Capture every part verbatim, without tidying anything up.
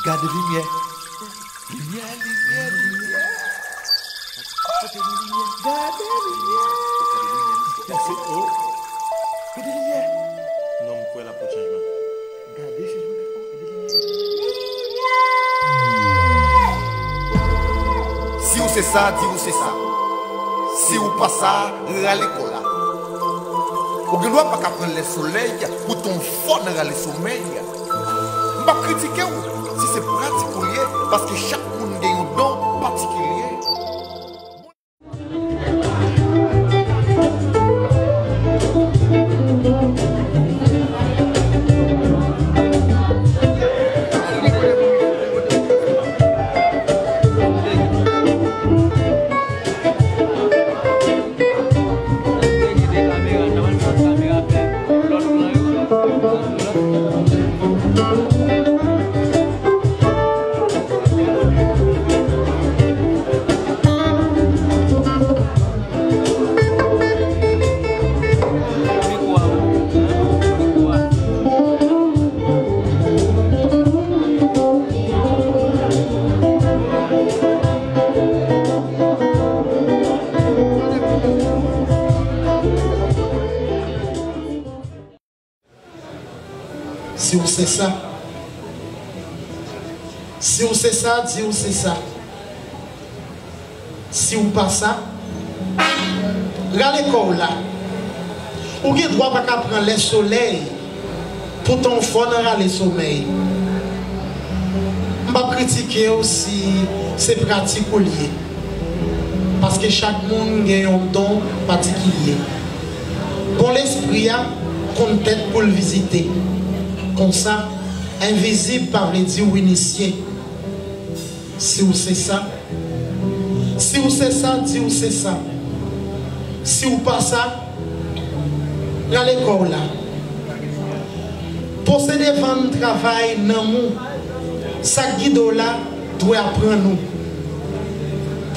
Gade limyè. Limyè, limyè, limyè. Gade limyè. Gade limyè. Non, m kwè l ap pot chanjman. Gade chanjman ki fè. Gade limyè. Si w se sa, di w se sa. Si w pa sa, rale kò la. Ou gen dwa pa ka pran lè solèy pou ton fò nan rale somèy. M p ap kritike w si se pratik ou l ye, paske chak moun gen yon don patikilye. Si w se sa, si w se sa, di w se sa. Si w pa sa, rale kò w la. Ou gen dwa pa ka pran lè solèy pou ton fò nan rale somèy. M p ap kritike w si se pratik ou l ye, paske chak moun gen yon don patikilye. Bon lespri a konn tèt pou l vizite. Konsa, envizib pa vle di w inisye. Si w se sa, si w se sa, di w se sa. Si w pa sa, rale kò w la. Posede vann travay nanm ou, sa k gide w la dwe aprann ou.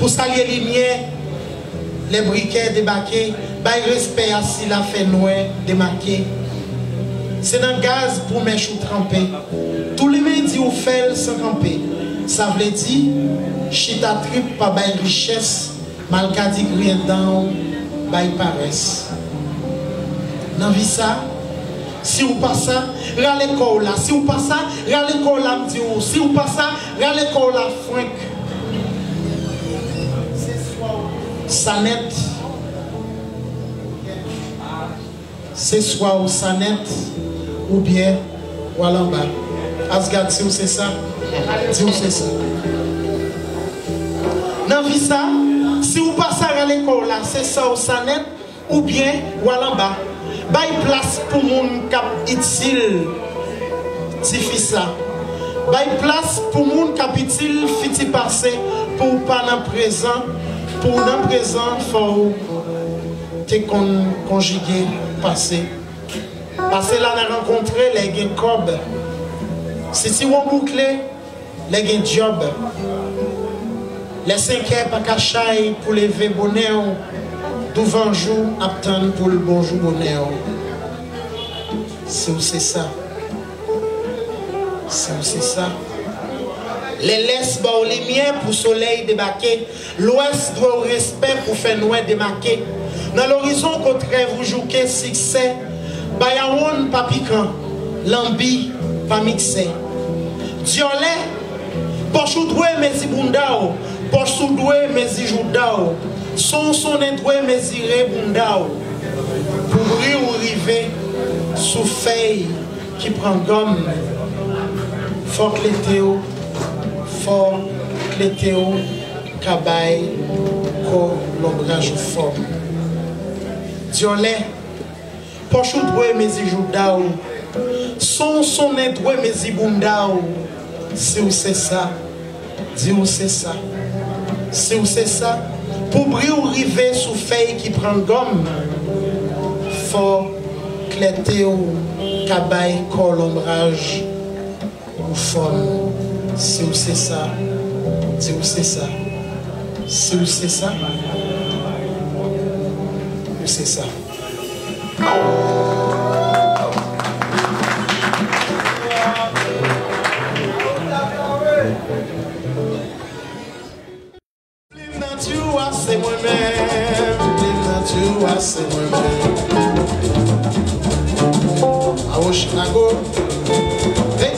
Pou salye limyè, lè brikè debake, bay respè a sila fè nwè demake. Se nan gaz pou mèch ou tranpe. Toulimen di w fè l san kanpe. Sa vle di, chita trip pa bay richès, malkadi griyen dan w bay parès. Nan vi sa, si w pa sa, rale kò w la. Si w pa sa, rale kò w la, m di w. Si w pa sa, rale kò w la, frenk. Se swa w sa nèt. Se swa w sa nèt, oubyen w al anba. Asgad, si w se sa, di w se sa. Nan vi sa, si w pa sa, rale kò w la, se sa w sa nèt, oubyen w al anba. Bay plas pou moun k ap itil, tifi sa. Bay plas pou moun k ap itil fiti pase, pou w pa nan prezan, pou w nan prezan, fò w te konn konjige pase. Pase la nan rankontre lè gen kòb. Sitiwon boukle lè gen djòb. Lè senkè pa ka chay pou leve bonè w, douvanjou ap tann pou l bonjou bonè w. Si w se sa, si w se sa. Lè lès ba w limyè pou solèy debake, lwès dwe w respè pou fè nwè demake. Nan lorizon kot rèv ou jouke siksè, bay awonn pa pikan, lanbi pa mikse. Dyòlè, pòch ou dwe mezi bounda w, pòch ou dwe mezi jouda w, son w sonnen dwe mezire bounda w. Pou bri w rive sou fèy ki pran gòm, fò klete w, fò klete w ka bay kò lonbraj ou fòm. Dyòlè, pòch ou dwe mezi jouda w, son w sonnen dwe mezi bounda w, si w se sa. Di w se sa. Si w se sa, pou bri w rive sou fèy ki pran gòm, fò klète w ka bay kò lonbraj ou fòm. Si w se sa, di w se sa. Si w se sa, ou se sa. Nati w a se mwen menm, plim nati w a se mwen menm. Awo Chicago. Hey.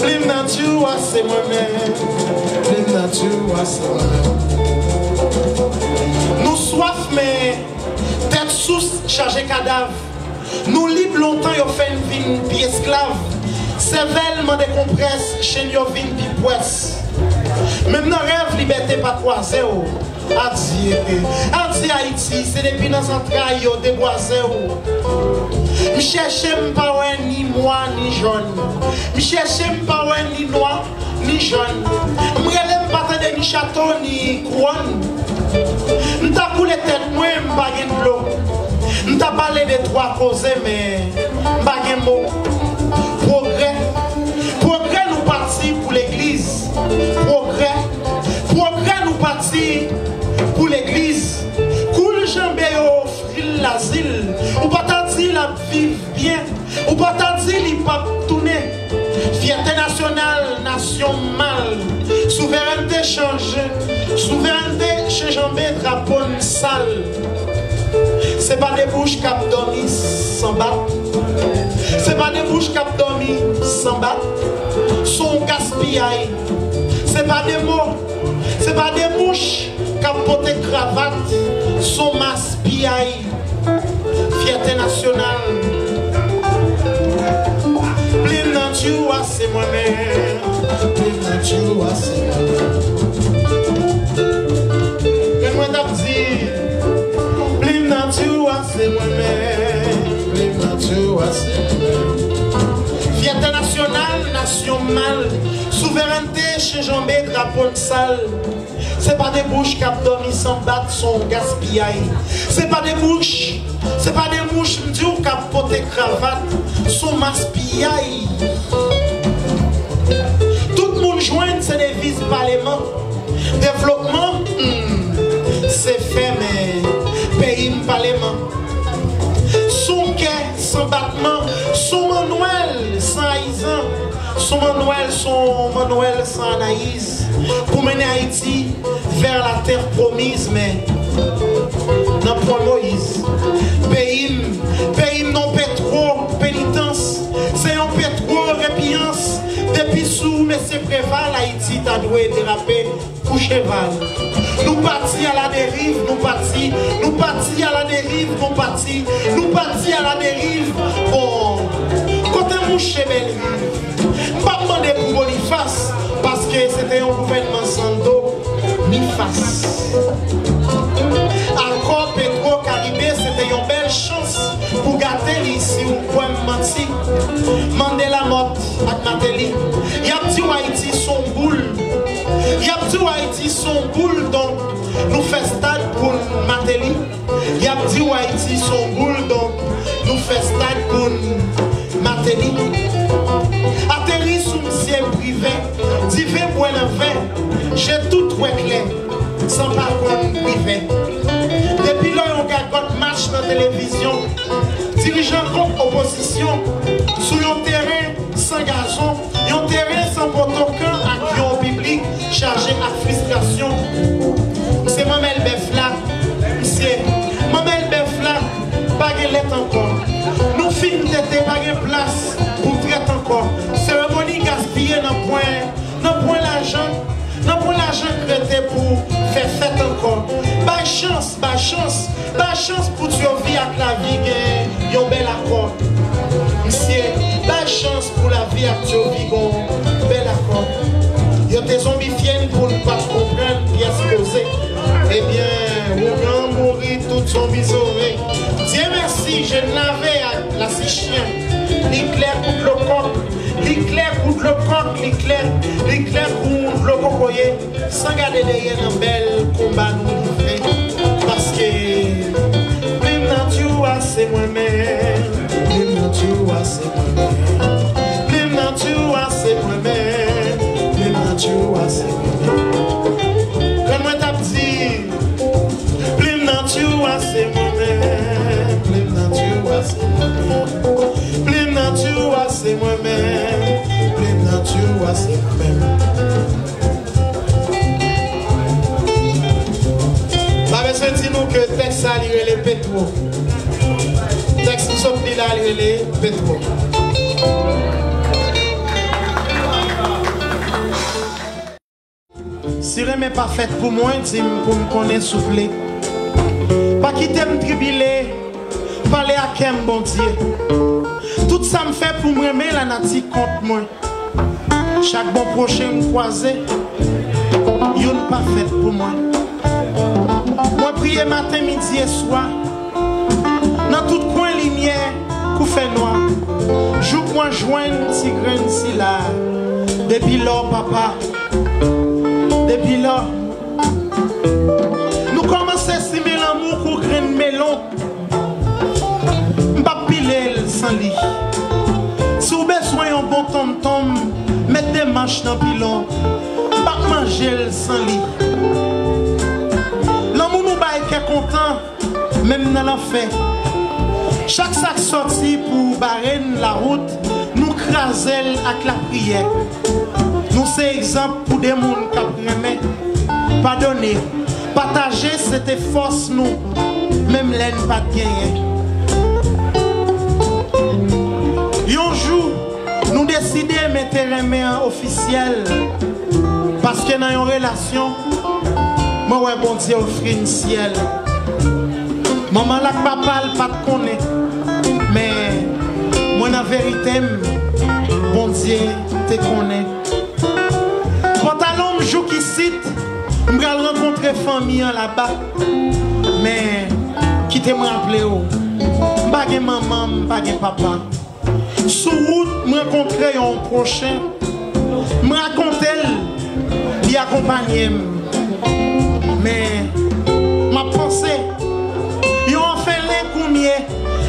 Plim nati w a se mwen menm, plim nati w a se mwen menm. Nou swaf men tèt sous chaje kadav. Nou lib lontan yo fè n vin pi esklav. Sèvèl mande konprès, chenn yo vin pi pwès. Menm nan rèv libète pa kwaze w. Adye, adye Ayiti, se depi nan zantray yo debwaze w. M chèche m pa wè ni mwa ni jòn. M chèche m pa wè ni nwa ni jòn. M rele m pa tande ni chato ni kouwòn. M ta koule tèt mwen, m pa gen dlo. M ta pale de twa koze, men m pa gen mo. Pwogrè, pwogrè nou pati pou legliz. Pwogrè, pwogrè nou pati pou legliz. Kou l janbe yo ofri l lazil. Ou pa ta di l ap viv byen. Ou pa ta di li p ap tounen. Fyète nasyonal, nasyon m mal. Souverènte chanje, souverènte chenjanbe drapo n sal. Se pa de bouch k ap dòmi san bat. Se pa de bouch k ap dòmi san bat. S on gaspiyay. Se pa de mo, se pa de mouch k ap pote kravat. S on maspiyay. Fyète nasyonal. Plim nati w a se mwen menm. Plim nati w a se mwen menm. Men mwen t ap di, plim nati w a se mwen menm. Plim nati w a se mwen menm. Fyète nasyonal, nasyon mal. Souverènte chenjanbe drapo n sal. Se pa de bouch k ap dòmi san bat, s on gaspiyay. Se pa de bouch, se pa de mouch, m di w, k ap pote kravat, s on maspiyay. Tout moun jwenn se deviz paleman. Devlopman, hmm, se fèmen peyi m paleman. S on kè san batman, s on mannwèl san ayizan. S on mannwèl, s on mannwèl san anayiz pou mennen Ayiti vers la terre promise, men nan pwen Moyiz. Peyi m, peyi m non petwo penitans, se yon petwo repiyans. Depi sou mesye Preval, Ayiti ta dwe derape kou cheval. Nou pati aladeriv, nou pati, nou pati aladeriv, nou pati, nou pati aladeriv. Bon, kote mouche Bèlriv? M p ap mande pou Bonifas, paske se te yon gouvènman san do ni fas. Akò Petwo Karibe, se te yon bèl chans pou gate li, si w kwè m manti. Mandela, Mott ak Martelly. Y ap di w Ayiti s on boul. Y ap di w Ayiti s on boul, donk nou fè stad pou n Martelly. Y ap di w Ayiti s on boul, donk nou fè stad pou n Martelly. Ateri sou misye Prive, diven bwè nan vè, je tout wè klè, san pa konn prive. Depi lè yon gagòt match nan televizyon, dirijan kont opozisyon, sou yon teren san gazon, yon teren san potokan ak yon piblik chaje ak fristrasyon. Se manmèl bèf la, misye, manmèl bèf la, pa gen lèt ankò. Nou fin tete, pa gen plas pou trèt ankò. Seremoni gaspiye nan pwen, nan pwen lajan, nan pwen lajan k rete pou fè fèt ankò. Bay chans, bay chans, bay chans pou Tyovi ak lavi gen yon bèl akò. Misye, bay chans pou lavi ak Tyovi gon bèl akò. Yo te zonbifye n pou n pa t konprann pyès koze. Ebyen, ougan mouri tout zonbi sove. Dye mèsi, je n lave ak lasi chyen. Li klè kou dlo kòk. Li klè kou dlo kòk, li klè, li klè kou dlo kokoye. San gade dèyè nan bèl konba nou livre. Paske plim nati w a se mwen menm. Plim nati w a se mwen menm. Plim nati w a se mwen menm. Plim nati w a se mwen menm. Kòm mwen t ap di, plim nati w a se mwen menm. Plim nati w a se mwen menm. Plim nati w a se mwen menm. Plim nati w a Amèn. Pa bezwen di nou ke tèks sa li rele Petwo. Tèks m sot li la li rele Petwo. Si renmen pa fèt pou mwen, di m pou m konnen souple. Pa kite m tribile, pale ak kè m, Bondye. Tout sa m fè pou m renmen lanati kont mwen. Chak bon pwochen m kwaze, youn pa fèt pou mwen. Mwen priye maten, midi e swa. Nan tout kwen limyè kou fè nwa, jouk mwen jwenn ti grenn sila. Depi lò, papa, depi lò, nou kòmanse simen lanmou kou grenn melon. M p ap pile l san li. Si w bezwen yon bon tonmtonm, met de manch nan pilon. M p ap manje l san li. Lanmou nou bay kè kontan, menm nan lanfè. Chak sa k sòti pou bare n lawout, nou kraze l ak lapriyè. Nou se egzanp pou de moun k ap renmen, padone, pataje, se te fòs nou, menm lè n pa t genyen. Yon jou, nou deside mete renmen an ofisyèl, paske nan yon relasyon, mwen wè Bondye ofri n syèl. Manman l ak papa l pa t konnen, men mwen nan verite m, Bondye te konnen. Pantalon m jouk isit, m pral rankontre fanmi an laba. Men, kite m raple w, m pa gen manman, m pa gen papa. Sou wout, m rankontre yon pwochen. M rakonte l, li akonpanye m. Men, m ap panse, yon òfelen kounye,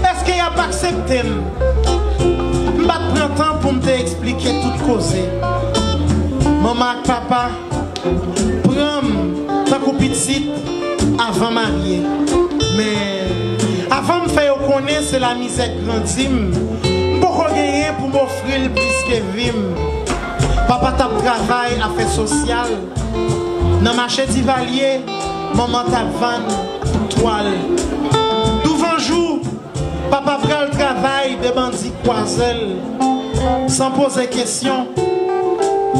èske y ap aksepte m? M pa t pran tan pou m te eksplike tout koze. Manman ak papa pran m tankou pitit avan marye. Men, avan m fè yo konnen se lamizè k grandi m, m poko genyen pou m ofri l plis ke vi m. Papa t ap travay afè sosyal. Nan mache Divalye, manman t ap vann twal. Douvanjou, papa pral travay, de bandi kwaze l. San poze kesyon,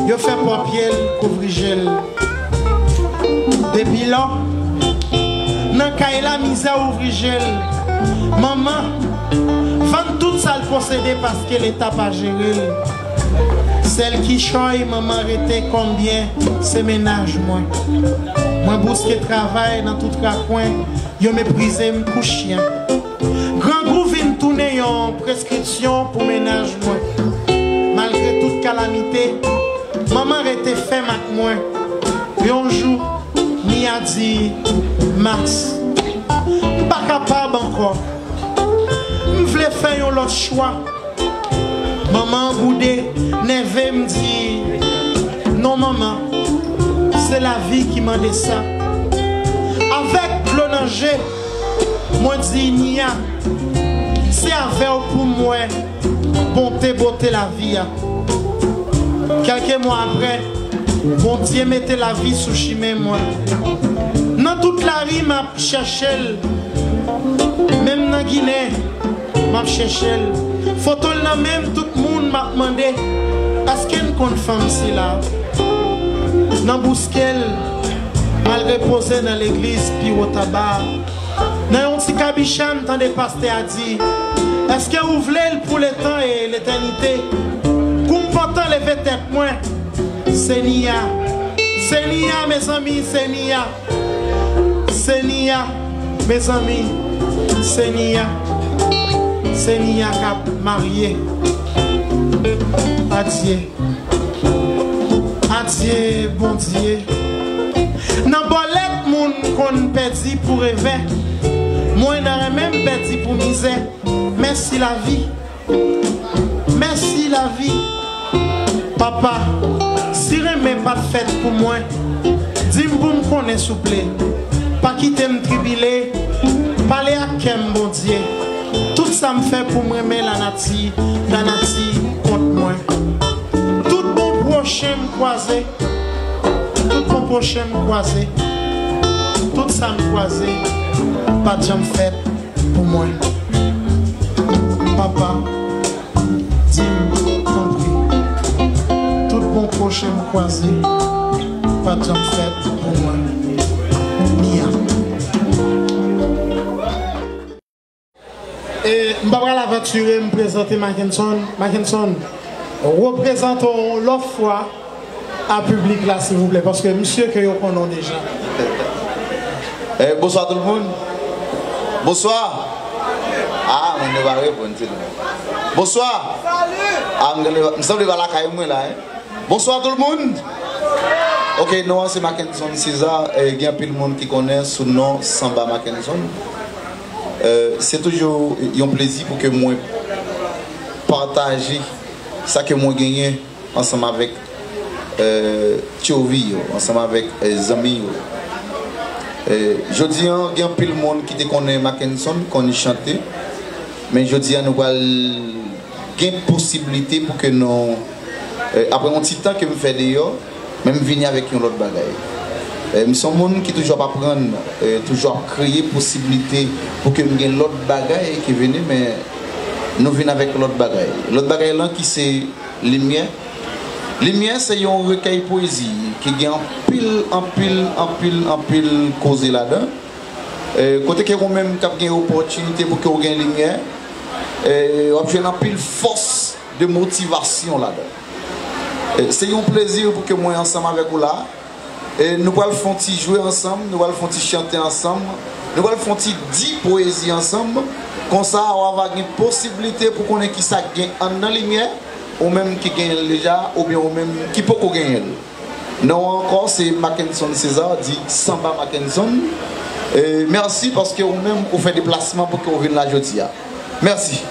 yo fè pòpye l kouvri je l. Depi lò, nan kay la, mizè ouvri je l. Manman vann tout sa l posede paske Leta pa jere l. Sèl kichòy manman rete kòm byen, se mennaj mwen. Mwen bouske travay nan tout rakwen, yo meprize m kou chyen. Grangou vin tounen yon preskripsyon pou mennaj mwen. Malgre tout kalamite, manman rete fèm ak mwen. Yon jou, Nia di, Max, m pa kapab ankò. M vle fè yon lòt chwa. Manman an boude, nève, m di, non manman, se lavi ki mande sa. Avèk dlo nan je, mwen di, Nia, se avè w pou m wè bonte, bote lavi a. Kèlke mwa apre, Bondye mete lavi sou chimen mwen. Nan tout lari, m ap chèche l. Menm nan Ginen, m ap chèche l. Foto l nan men m, tout moun m ap mande, èske n konn fanm sila? Nan bouske l, m al repoze nan legliz Piwo Taba. Nan yon ti kabicha, m tande pastè a di, èske ou vle l pou letan e letènite? Kou m pantan leve tèt mwen, se Nia. Se Nia, mezanmi, se Nia. Se Nia, mezanmi, se Nia. Se Nia k ap marye. Adye. Adye, Bondye. Nan bòlèt moun konn pèdi pou revè. Mwen nan renmen m pèdi pou mizè. Mèsi lavi. Mèsi lavi. Papa, si renmen pa t fèt pou mwen, di m pou m konnen souple. Pa kite m tribile, pale ak kè m, Bondye. Tout sa m fè pou m renmen lanati, lanati kont mwen. Tout bon pwòch m kwaze, tout bon pwochen m kwaze, tout sa m kwaze, pa t janm fèt pou mwen. Papa, di m, tanpri, tout bon pwochen m kwaze, pa t janm fèt pou mwen. Mia. E m pa pral avantire, m prezante Mackenson. Mackenson, reprezante w yon lòt fwa a piblik la, silvouplè, paske m si ke yo konnen w deja. Eh, bonswa tout moun. Bonswa. Ah, moun yo pa reponn, se nou. Bonswa. Ah, m sanble pa lakay mwen la, hein. Bonswa tout moun. Ok, non an se Mackenson César. Eh, gen anpil moun ki konnen sou non Samba Mackenson. Eh, se toujou yon plezi pou ke mwen pataje sa ke mwen genyen ansanm avèk, eh, tchovi yo, ansanm avèk, eh, zanmi yo. Eh, jodi an, gen anpil moun ki te konnen Mackenson konn chante, men jodi an nou pral gen posiblite pou ke nou, eh, apre yon ti tan ke m fè deyò, men m vini avèk yon lòt bagay. Eh, m se yon moun ki toujou ap aprann, eh, toujou ap kreye posiblite pou ke m gen lòt bagay ki vini, men nou vin avèk lòt bagay. Lòt bagay lan ki se limyè. Limyè se yon rekèy pwezi ki gen anpil, anpil, anpil, anpil koze ladan. Eh, kote ke ou menm k ap gen opòtinite pou ke w gen limyè, eh, w ap jwenn anpil fòs de motivasyon ladan. Eh, se yon plezi pou ke mwen ansanm avèk ou la. E nou pral fè yon ti jwe ansanm, nou pral fè yon ti chante ansanm, nou pral fè yon ti di pwezi ansanm. Konsa, w a va gen posiblite pou konnen kisa k gen anndan limyè, ou menm ki genyen l deja, oubyen ou menm ki poko genyen l. Non an ankò, se Mackenson César, di Samba Mackenson. E mèsi paske ou menm ou fè deplasman pou ke w vin la jodi a. Mèsi.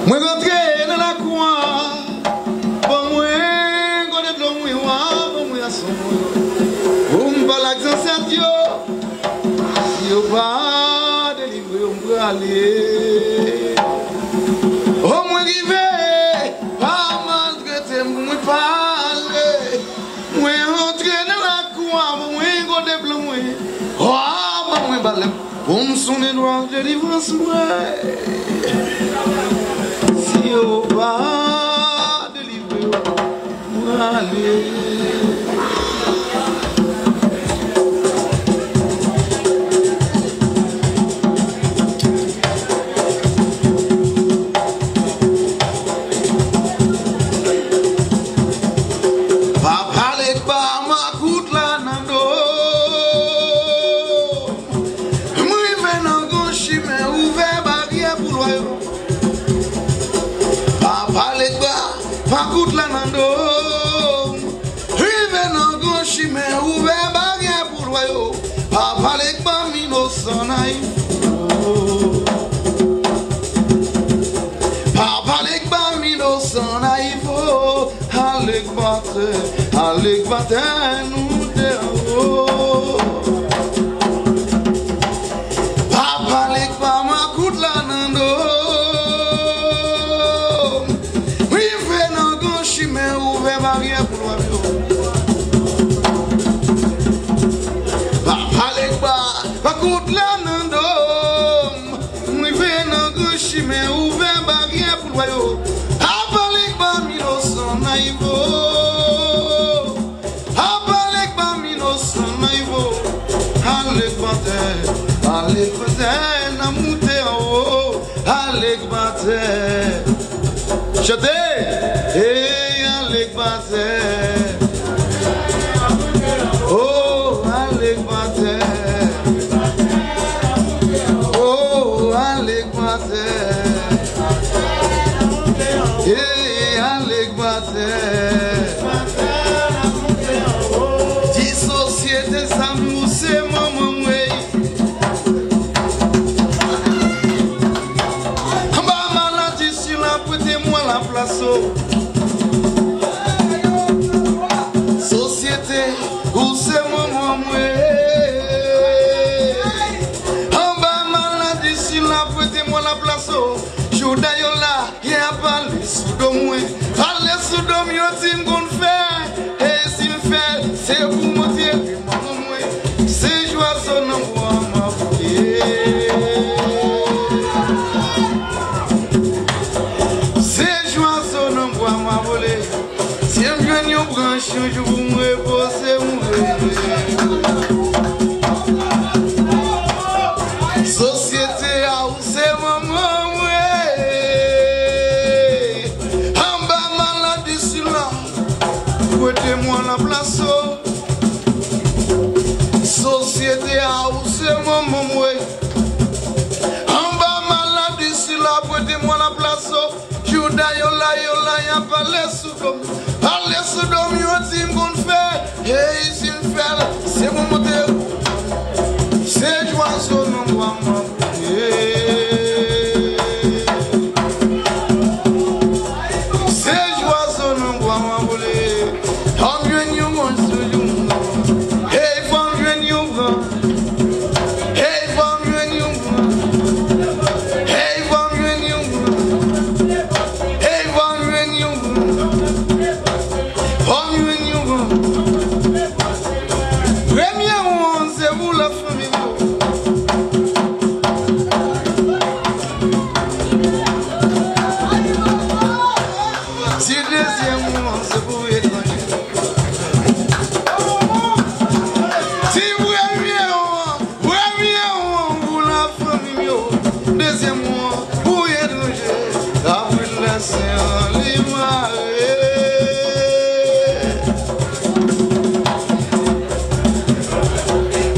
Mwen rantre nan lakou an, ban mwen gode dlo mwen, wa, ban mwen asanm mwen. Pou m pale ak zansèt yo, si yo pa delivre yo, m prale. O, mwen rive, pa maltrete m, mwen pale. Mwen antre nan lakou a, mwen gode blan mwen. Wa, ban mwen balè. Pou m sonnen dwa delivrans mwen. Si yo pa delivre yo, mwen ale. Pa pale k pa makout la nan do. M rive nan gran chimen, ouvè baryè pou lwa yo. Pa pale k pa makout la nan do. Rive nan gran chimen, ouvè baryè pou lwa yo. Pa pale k banm inosan nayif. Pa pale k banm inosan nayif, o. Ale k batè, ale k batè, nou te anwo. Pa pale k pa makout la nan do. Rive nan gran chimen, ouvè baryè pou lwa yo. Pa pale k pa makout la nan do. M rive nan gran chimen, ouvè baryè pou lwa yo. Pa pale k banm inosan nayif, o. Pa pale k banm inosan nayif, o. Ale k batè, ale k batè, n a moute anwo. Ale k batè. Chante! Hey, ale k batè. Oh, ale k batè. Oh, ale k batè. Hey, ale k batè. Di sosyete sa, m ou se manman m, wey. Anba maladi sila, prete mwen laplas, o. Sosyete, ou se manman mwen. Anba maladi sila, prete mwen laplas, o. Jouda yo la, yè a pale. Sou do mwen, pale sou do m, yo di m konn fè. E si m fè, se pou montre manman mwen. Se jwazo nan bwa m ap ye. Se jwazo nan bwa m ap vole. Si m jwenn yon branch yon jou pou m repoze, m rele. Sosyete a ou se manman mwen. Anba maladi sila, prete mwen laplas ou. Sosyete a ou se manman mwen. Anba maladi sila, prete mwen laplas ou. Jouda yo la, yo la, y ap pale sou do m. Pale sou do m, yo di m konn fè. Hey, si m fè l, se pou montre. Se jwazo nan bwa m ap ye. Se jwazo nan bwa m ap vole. Fò m jwenn yon mòn sou yon mòn. Hey, fò m jwenn yon gran. Hey, fò m jwenn yon gran. Hey, fò m jwenn yon gran. Hey, fò m jwenn yon gran. Fò m jwenn yon gran. Premye won se pou lafanmi m yo. Ti dezyèm won se pou etranje. Ti premye won, premye won pou lafanmi m yo. Dezyèm won pou etranje. Kabrit lè sen an li mare.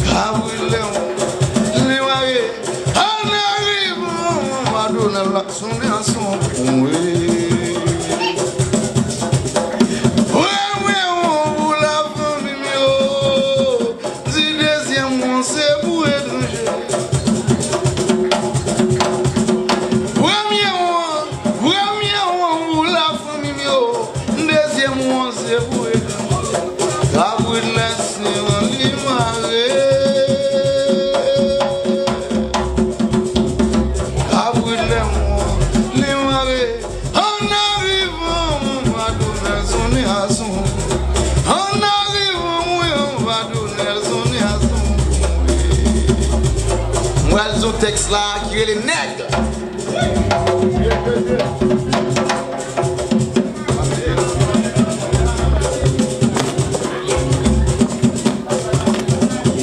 Kabrit lè li mare. An arivan, Madonèl la sonnen a son pou mwen. Premye won pou lafanmi m yo. Di dezyèm won se pou etranje. Premye won, premye won pou lafanmi m yo. Dezyèm won se pou etranje. Kabrit lè sen an li mare. Kabrit lè won li mare. An arivan, Madonèl sonnen a son. An arivan, mwen, Madonèl sonnen a son. Mwen al sou tèks la ki rele nèg.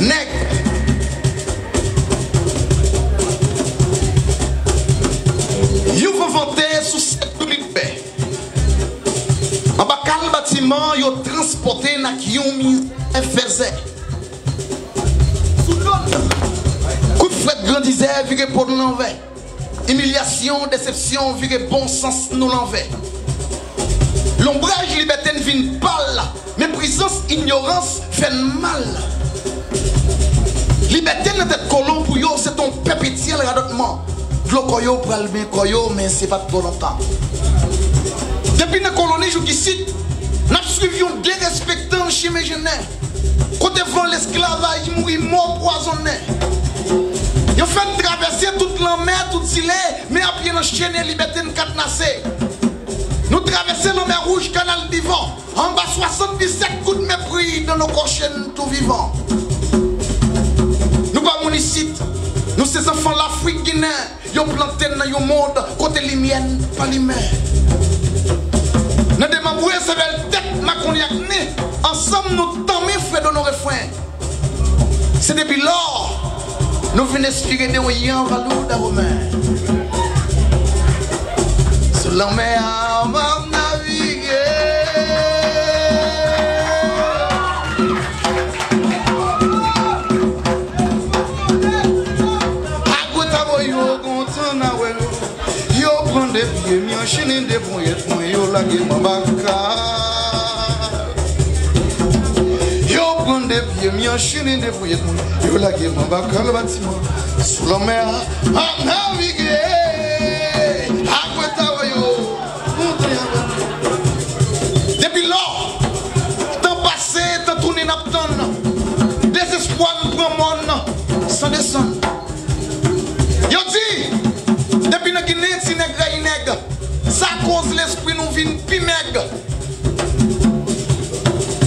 Nèg. Yon van vante sou sèt toulipè. Anba kal batiman yo transpòte n ak yon mizè fèzè. Kout frèt grandizè vire po n lanvè. Imilyasyon, desepsyon vire bon sans nou lanvè. Lonbraj libète n vin pal. Meprizans, inyorans fè n mal. Libète nan tèt kolon pou yo se t on pèpetyèl radòtman. Dlo kò yo pral ben kò yo, men se pa t twò lontan. Depi nan koloni jouk isit, n ap swiv yon derespektan chimen jennen. Kote van lesklavaj mouri mò pwazonnen. Yo fè n travèse tout lanmè, tout zile, men apye n anchene, libète n kadnase. Nou travèse lanmè wouj, kanal divan. Anba swasanndisèt gout mepri, dan nou kòche n tou vivan. Nou pa moun isit, nou se zanfan Lafrik Ginen. Yo plante n nan yon mond kote limyè n pa limen. Nan demanbre sèvèl tèt makonn ak nen, ansanm nou tanmen fredo nou refren. Se depi lò nou vin enspire de yon Yann Valou Dawomen. Sou lanmè a m ap navige. Agwetawòyo gon tan n a wè l. Yo pran de pye m, yo anchene de ponyèt mwen, yo lage m anba kal. Yo pran de pye m, yo anchene de ponyèt mwen, yo lage m anba kal batiman. Sou lanmè a, m ap navige. Agwetawòyo, montann Yann Valou. Depi lò, tan pase, tan tounen n ap tann. Dezespwa n pran mòn san desann. Yo di, depi nan Ginen, ti nèg rayi nèg. Sa koz lespwa.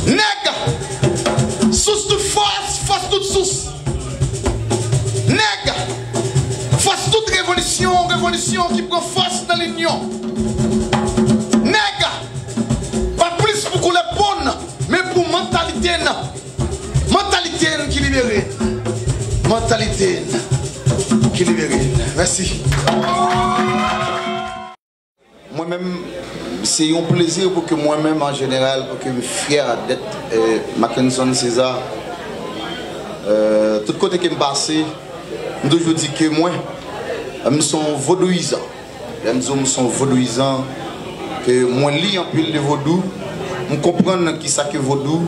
Nèg, sous tout fòs, fòs tout sous. Nèg, fòs tout revolisyon, revolisyon ki pran fòs nan linyon. Nèg, pa plis pou koulè po n, men pou mantalite n. Mantalite n ki libere n. Mantalite n ki libere n. Mèsi. Mwen menm, se yon plezi pou ke mwen menm, an jeneral, pou ke m fyè dèt, euh, Mackenson César. Euh, tout kote ke m pase, m toujou di ke mwen, m se yon vodouyizan. Lè m di w m se yon vodouyizan, ke mwen li anpil de vodou, m konprann kisa ke vodou,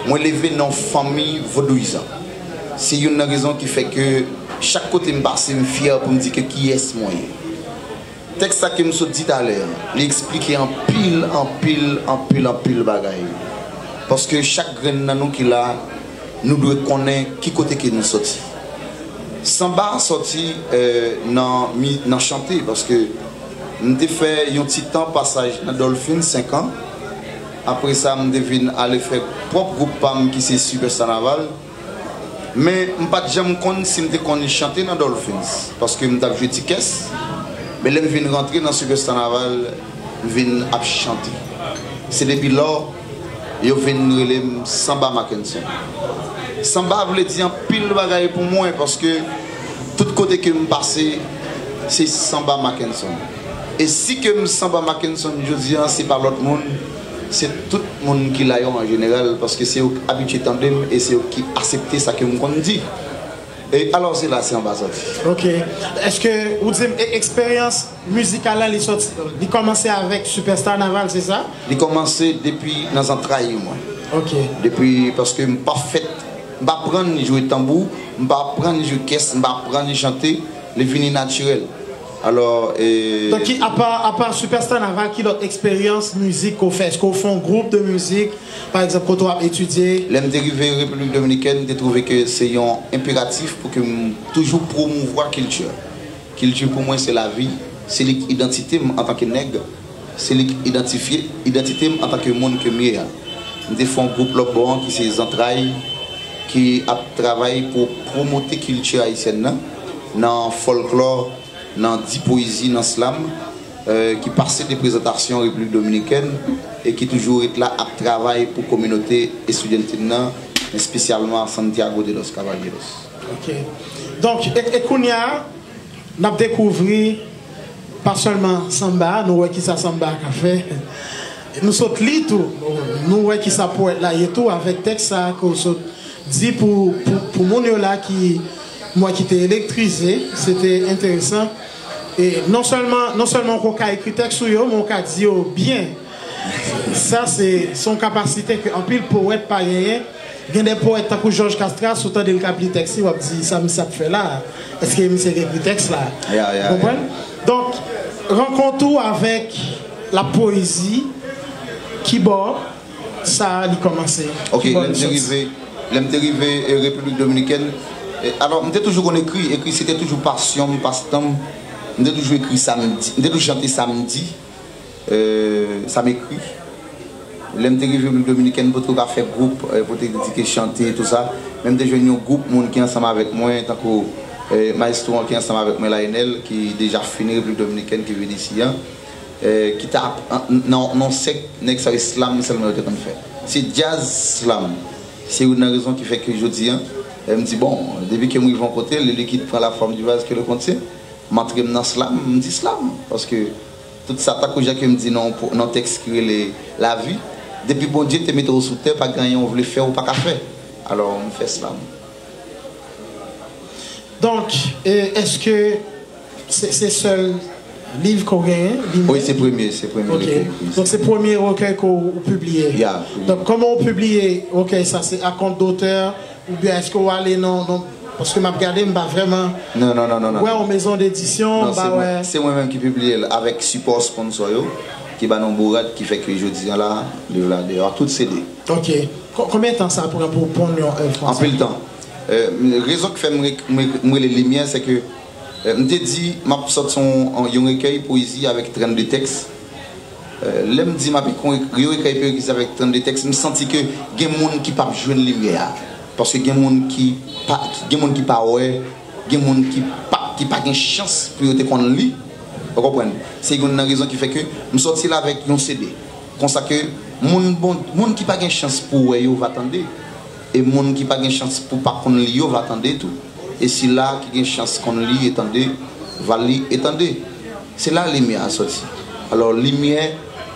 mwen leve nan yon fanmi vodouyizan. Se youn nan rezon ki fè ke chak kote m pase, m fyè pou m di ke kiyès mwen ye. Tèks sa ke m sot di talè a, li eksplike anpil, anpil, anpil, anpil bagay. Paske chak grenn nan nou ki la, nou dwe konnen ki kote ke nou soti. Sanba sòti, euh, nan, mi- nan chante, paske m te fè yon ti tan pasaj nan Dolphin, senk an. Apre sa, m te vin ale fè pwòp gwoup pa m ki se Superstar Naval. Men m pa t janm konn si m te konn chante nan Dolphins, paske m t ap jwe ti kès. Men lè m vin rantre nan Superstar Naval, m vin ap chante. Se depi lò, yo vin rele m Sanba Mackenson. Sanba vle di anpil bagay pou mwen, paske tout kote ke m pase, se Sanba Mackenson. E si ke m Sanba Mackenson jodi a, se pa lòt moun, se tout moun ki la yo an jeneral, paske se yo k abitye tande m e se yo ki aksepte sa ke m konn di. E alò, se la Sanba sòti. Ok. Èske ou di m, e- eksperyans mizikal la, li sòti, li kòmanse avèk Superstar Naval, se sa? Li kòmanse depi nan zantray mwen. Ok. Depi, paske m pa fèt, m pa aprann jwe tanbou, m pa aprann jwe kès, m pa aprann chante, li vini natirèl. Alò, e Donk, ki, apa, apa Superstar Naval, ki lòt eksperyans mizik ke w fè? Èske w fè yon gwoup de mizik, pa egzanp, kote w ap etidye? Lè m te rive Repiblik Dominikèn, m te twouve ke se yon enperatif pou ke m toujou pwomouvwa kilti. Kilti pou mwen se lavi, se li k idantite m antanke nèg, se li k idantifye idantite m antanke moun ke m ye a. M te fè yon gwoup lòt bò an ki se Zantray, ki ap travay pou pwomote kilti ayisyèn nan, nan fòlklò, nan di pwezi, nan slam, euh, ki pase de prezantasyon Repiblik Dominikèn e ki toujou ret la ap travay pou kominote estidyantin nan, espesyalman Santiago de los Caballeros. Ok. Donk, e, e kounye a, n ap dekouvri pa sèlman sanba, nou wè kisa sanba ka fè. Nou sot li tou, nou wè kisa powèt la ye tou, avèk tèks sa a ke w sot di pou, pou, pou moun yo la ki, m wè ki te elektrize, se te enteresan. E non sèlman, non sèlman w ka ekri tèks ou yo, men w ka di yo byen. Sa se, se yon kapasite ke anpil powèt pa genyen. Gen de powèt tankou Jòj Kastras, ou tande l k ap li tèks li, w ap di, "Sa misye ap fè la? Èske misye k ekri tèks la?" Ya, ya, ya. Ou konprann? Donk, rankont ou avèk lapwezi, kibò sa li kòmanse? Ok, lè m te rive, lè m te rive, e, Repiblik Dominikèn, e, alò, m te toujou konn ekri, ekri se te toujou pasyon m, pastan m. M te toujou ekri sa m di, m te toujou chante sa m di, e, sa m ekri. Lè m te rive Repiblik Dominikèn, m potko ka fè gwoup, e, pou te di ke chante, tou sa. Men m te jwenn yon gwoup moun ki ansanm avèk mwen, tankou, e, maestro an ki ansanm avèk mwen, Lionel, ki deja fini Repiblik Dominikèn, ki vin isi a. Eh, ki t ap nan, nan sèk nèg sa yo, slam sèlman yo te konn fè. Se djaz slam. Se youn nan rezon ki fè ke jodi a, eh, m di, bon, depi ke m rive yon kote, le liquide prend la forme du vase que le contient, m antre m nan slam, m di slam. Paske tout sa, tankou jan ke m di nan, nan tèks ki rele Lavi, depi Bondye te mete w sou tè, pa gen anyen w vle fè, ou pa ka fè. Alò, m fè slam. Donk, eh, èske Se, se sèl liv ke w genyen, li menm? Wi, se premye, se premye rekèy. Ok. Donk, se premye rekèy ke w pibliye? Ya, premye. Donk, kòman w pibliye rekèy sa? Se à compte d'auteur, oubyen èske w ale nan, nan, paske m ap gade, m pa vrèman wè yon mezon dedisyon, m pa wè. Non, se mwen, se mwen menm ki pibliye l avèk sipò sponsò yo, ki ba nou bourad, ki fè ke jodi a la, liv la deyò, tout se de. Ok. Ko-, konbyen tan sa pran pou w ponn yon èv konsa? Anpil tan. Eh, rezon ki fè m re-, m re-, m rele Limyè, se ke, eh, m te di m ap sòti yon, yon rekèy pwezi avèk trannde tèks. Lè m di m ap ekri, yo ekri epiwikis avèk trannde tèks, m santi ke gen moun ki p ap jwenn limyè a. Paske gen moun ki pa, gen moun ki pa wè, gen moun ki pa, ki pa gen chans pou yo te konn li. Ou konprann? Se youn nan rezon ki fè ke m sòti la avèk yon C D. Konsa ke moun, bon, moun ki pa gen chans pou wè yo va tande. E moun ki pa gen chans pou pa konn li yo va tande tou. E sila ki gen chans konn li e tande, va li e tande. Se la limyè a sòti. Alò, limyè,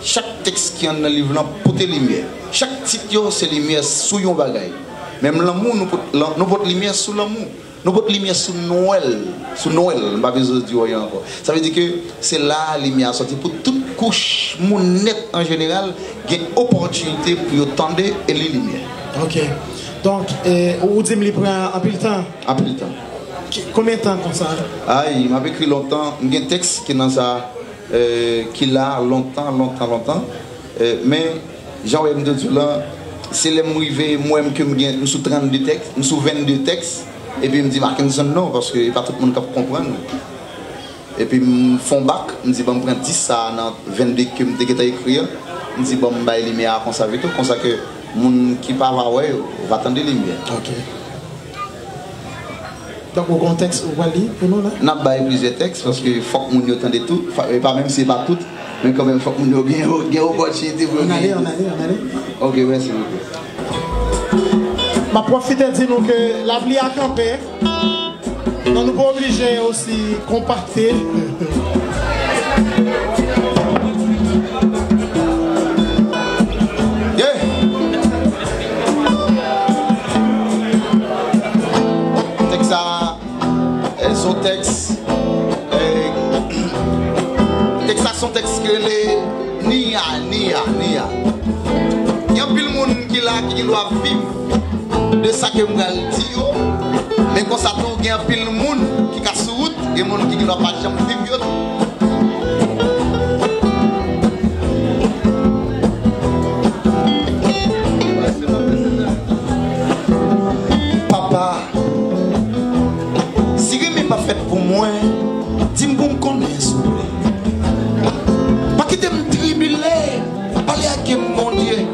chak tèks ki anndan liv lan pote limyè. Chak tit yo se limyè sou yon bagay. Menm lanmou, nou pot, lan-, nou pot limyè sou lanmou. Nou pot limyè sou Nwèl, sou Nwèl, m pa bezwen di w anyen ankò. Sa vle di ke se la limyè a sòti pou tout kouch moun nèt an jeneral gen opòtinite pou yo tande e li limyè. Ok. Donk, eh, ou di m li pran anpil tan? Anpil tan. Ki, konbyen tan konsa? Ay, m ap ekri lontan. M gen tèks ki nan sa, eh, ki la lontan, lontan, lontan. Eh, men, jan w wè m te di w lan, se lè m rive, m wè m ke m gen, m sou trannde tèks, m sou vennde tèks, epi m di Mackenson non, paske e pa tout moun k ap konprann. Epi m fè yon bak, m di, "Ban m pran dis sa a nan vennde ke m te gentan ekri an." M di, "Ban m bay limyè a konsa pito, konsa ke moun ki pa va wè yo va tande limyè." Ok. Donk, ou gen yon tèks ou pral li pou nou la? N ap bay plizyè tèks, paske fòk moun yo tande tou. Fa-, e pa menm si e pa tout, men kanmenm fòk moun yo gen, gen opòtinite pou yo. Ann ale, ann ale, ann ale. Ok, mèsi bokou. M ap pwofite di nou ke lapli a kanpe. Non, nou pa oblije osi konpakte. Yeah. Tèks sa, eh, se yon tèks, eh, tèks sa se yon tèks ki rele Nia, Nia, Nia. Gen anpil moun ki la ki gen dwa viv de sa ke m pral di yo, men konsa tou gen anpil moun ki ka sou wout, gen moun ki gen dwa pa janm viv yo tou. Papa, si renmen pa fèt pou mwen, di m pou m konnen, souple. Pa kite m tribile, pale ak m, Bondye.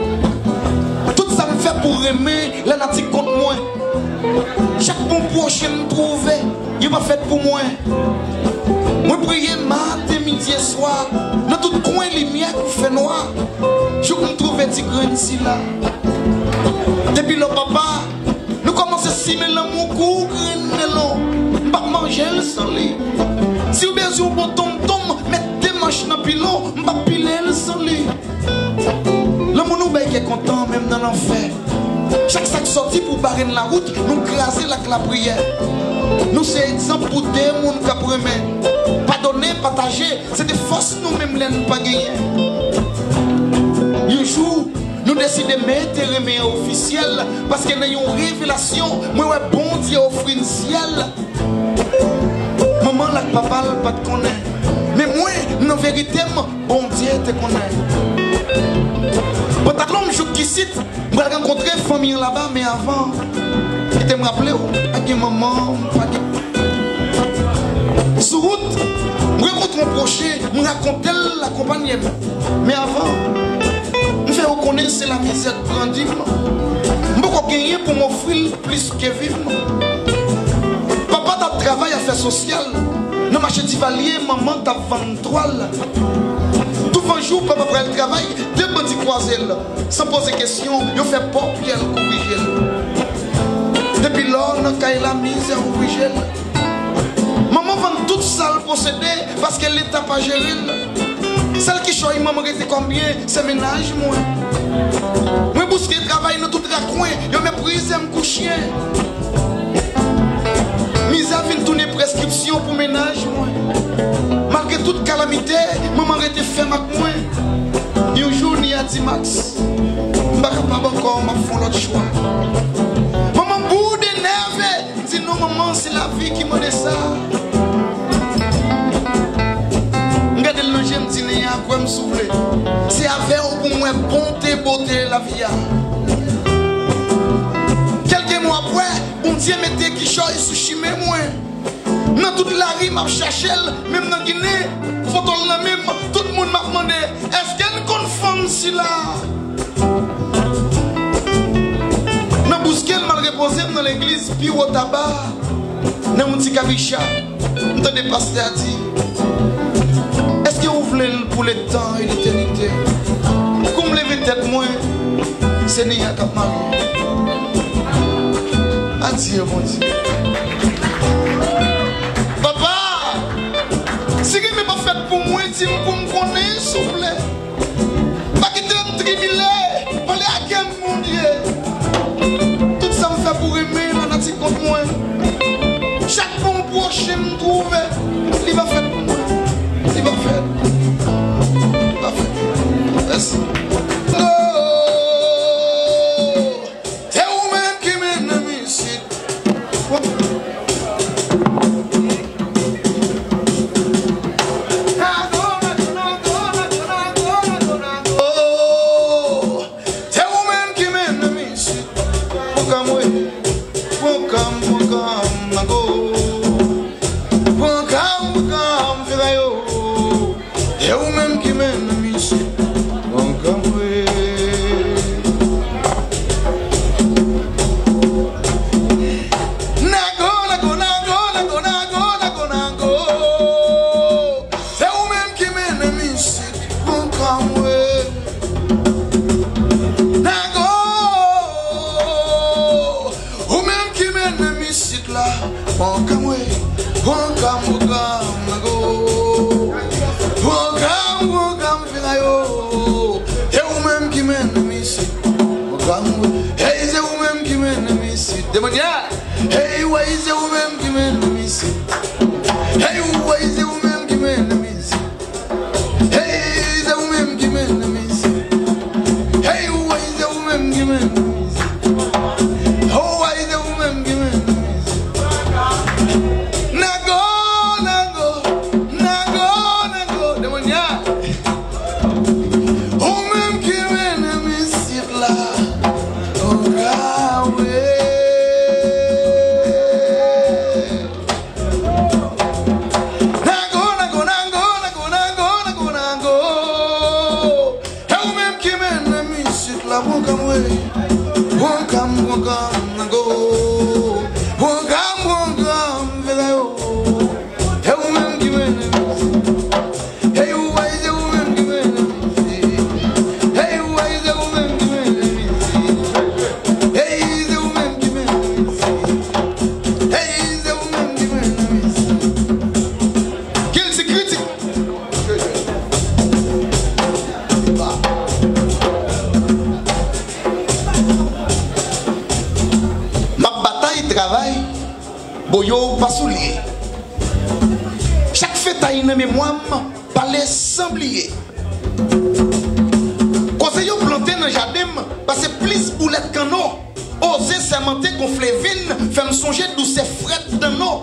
Tout sa m fè pou renmen, lanati kont mwen. Chak bon pwochen m twouve, yo pa fèt pou mwen. Mwen priye maten, midi e swa, nan tout kwen limyè kou fè nwa, jouk m twouve ti grenn sila. Depi lò papa, nou kòmanse simen lanmou kou grenn melon. M p ap manje l san li. Si w bezwen yon bon tonmtonm, met de manch nan pilon, m p ap pile l san li. Lanmou nou bay kè kontan, menm nan lanfè. Chak sa k sòti pou bare n lawout, nou kraze l ak lapriyè. Nou se egzanp pou de moun k ap renmen. Padone, pataje, se te fòs nou menm lè n pa genyen. Yon jou, nou deside mete renmen an ofisyèl, paske nan yon revelasyon, mwen wè Bondye ofri n syèl. Manman l ak papa l pa t konnen. Men mwen, nan verite m, Bondye te konnen. Pantalon m jouk isit, m pral rankontre fanmi an laba, men avan, kite m raple w, pa gen manman, m pa gen. Sou wout, m rankontre yon pwoche, m rakonte l, l akonpanye m. Men avan, m fè yo konnen se lamizè k grandi m. M poko genyen pou m ofri l plis ke viv m. Papa t ap travay afè sosyal. Nan mache Divalye, manman t ap vann twal. Touvan jou, papa pral travay, de bandi kwaze l. San poze kesyon, yo fè pòpyè l kouvri je l. Depi lò, nan kay la, mizè oblije l. Manman vann tout sa l posede paske Leta pa jere l. Sèl kichòy manman rete kòm byen, se mennaj mwen. Mwen bouske travay nan tout rakwen, yo meprize m kou chen. Mizè vin tounen preskripsyon pou mennaj mwen. Malgre tout kalamite, manman rete fèm ak mwen. Yon jou, Nia di, Max, m pa kapab ankò, m ap fè yon lòt chwa. Manman boud, enève. M di non manman, se lavi ki mande sa. M gade l nan je, m di, Nia, kwè m si w vle. Se avè w pou m wè bonte, bote lavi a. Kèlke mwa apre, Bondye mete kichòy sou chimen mwen. Nan tout lari m ap chache l, menm nan Ginen, foto l nan men m, tout moun m ap mande, èske n konn fanm sila? Nan bouske l m al repoze m nan legliz Piwo Taba, nan yon ti kabicha, m tande pastè a di, èske ou vle l pou letan e letènite? Kou m leve tèt mwen, se Nia k ap marye. Adye, Bondye. Papa, si renmen pa fèt pou mwen, di m pou m konnen, souple. Pa kite m tribile, pale ak m, Bondye. Tout sa m fè pou renmen, lanati kont mwen. Chak bon pwochen m twouve, li pa fèt pou mwen. Li pa fèt. Li pa fèt. Mèsi. Se ou menm ki mennen m isit. Oh, se ou menm ki mennen m isit. Pran ka m wi. Pran ka m, pran ka m, nago. Pran ka m, pran ka m, ferayo. E ou menm ki mennen m isit, pran ka m wi. Nago, nago, nago, nago, nago, nago, nago. Se ou menm ki mennen m isit, pran ka m wi. Nago, ou menm ki mennen m isit la, pran ka m wi, pran ka m, pran ka m, nago. Pran ka m, pran ka m, ferayo. Se ou menm ki mennen m isit, pran ka m wi. Hey, se ou menm ki mennen m isit. Demonyè. Hey, wey, se ou menm ki mennen m isit. Hey, wey, se ou menm ki mennen m isit. Hey, se ou menm ki mennen m isit. Hey, wey, se ou menm ki mennen m isit. Oh, wey, se ou menm ki mennen m isit. Nago, nago, nago, nago. Demonyè. Ou menm ki mennen m isit la. Oh, Yahweh. Nago, nago, nago, nago. E ou menm ki mennen m isit la, pran ka m wi. Pran ka m, pran ka m, nago. Pran ka m, pran ka m, ferayo. E ou menm ki mennen m isit. Hey, ou wey, se ou menm ki mennen m isit. Hey, ou wey, se ou menm ki mennen m isit. Hey, se ou menm ki mennen m isit. Hey, se ou menm ki mennen m isit. Kilti kritik. M ap batay travay, boyo pa soulye. Chak fetay nan memwa m, pale san bliye. Koze yo plante nan jaden m pase plis boulèt kanno. Oze sèmante gonfle venn, fè m sonje dousè frèt danno.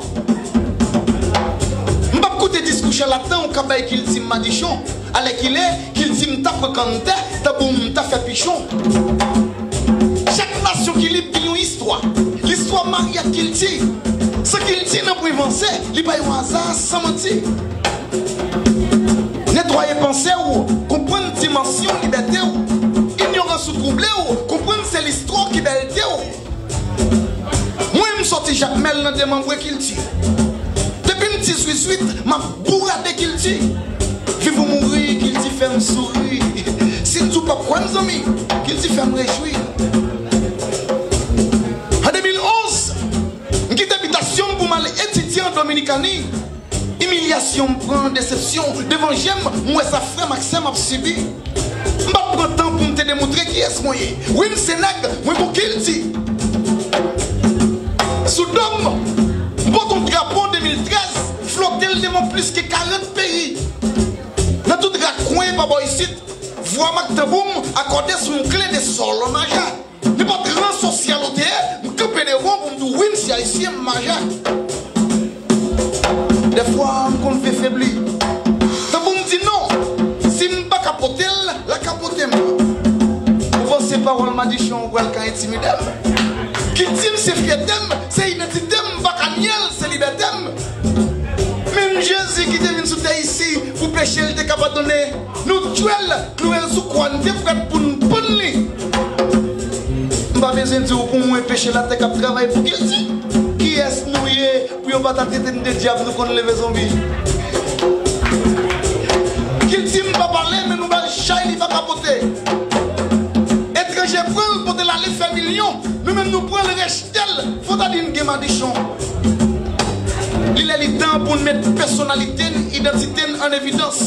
M p ap koute diskou chalatan ou ka bay kilti m madichon. Alèkile, kilti m ta pran kanntè, tanbou m ta fè pichon. Chak nasyon ki lib gen yon istwa. Listwa marye ak kilti. San kilti, nanpwen vanse, li pa yon aza, san manti. Netwaye panse w, konprann dimansyon libète w. Inyorans ou twouble w, konprann se listwa w ki bèlte w. Mwen, m sòti Jakmèl nan demanbre kilti. Depi m ti zwizwit, m ap bourade kilti. Viv ou mouri, kilti fè m souri. Si n di w p ap kwè m, zanmi, kilti fè m rejwi. An de mil onz, m kite bitasyon m pou m al etidye an Dominikani. Imilyasyon m pran, desepsyon, devan je m, m wè sa frè m ak sè m ap sibi. M pa t pran tan pou m te demontre kiyès mwen ye. Wi, m se nèg, mwen gon kilti. Sou do m, m pote yon drapo de mil trèz, flote l devan plis ke karant peyi. Nan tout rakwen pa bò isit, vwa m ak tanbou m akòde sou yon kle de sòl majè. Nenpòt ran sosyal ou te ye, m kanpe devan w pou m di w wi, m se ayisyen, m majè. Dèfwa, m konn fè febli. Tanbou m di non, si m pa ka pote l, l a ka pote m. Ou panse pawòl madichon ou pral ka entimide m? Kilti m se fyète m, se idantite m, m pa ka nye l, se libète m. ki te vin sou tè isi pou peche l te ka padone. Nou tchwe l, klouwe l sou kwa, n te prèt pou n pann li. M pa bezwen di w pou mwen peche latè k ap travay pou kilti. Kiyès nou ye pou yo pa ta trete n de dyab, nou konn leve zonbi. Kilti m pa pale, men nou ba l chay li pa ka pote. Etranje pran l, pote l ale fè milyon. Nou menm nou pran l, rejte l, fò ta di n gen madichon. Li lè li tan pou n met pèsonalite n, idantite n an evidans.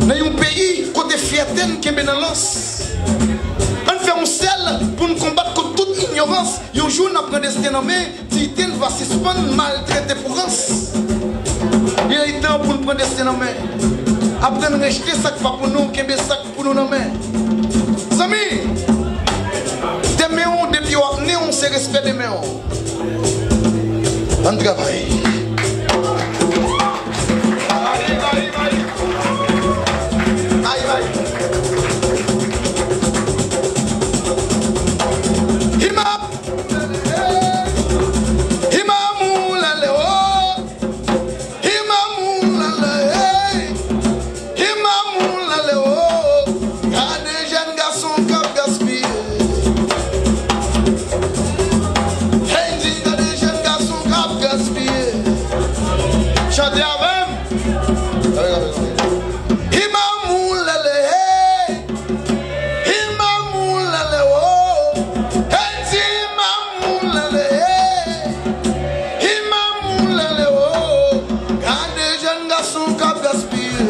Nan yon peyi kote fyète n kenbe nan lans. Ann fè yon sèl pou n konbat kont tout inyorans. Yon jou n ap pran desten nan men, diyite n va sispann maltrete pou rans. Li lè li tan pou n pran desten nan men. Aprann rejte sa k pa pou nou, kenbe sa k pou nou nan men. Zanmi, demen w, depi w ap nen w, se respè demen w. Ann travay. Ay, ay, ay. Ay, ay. Imam. Imam ou lale o. Imam ou lale, hey. Imam ou lale o. Gade jèn gason k ap gaspiye. Hey, di gade jèn gason k ap gaspiye. Chante avè m. Imam ou lale, hey. Imam ou lale o. Hey, di imam ou lale, hey. Imam ou lale o. Gade jèn gason k ap gaspiye.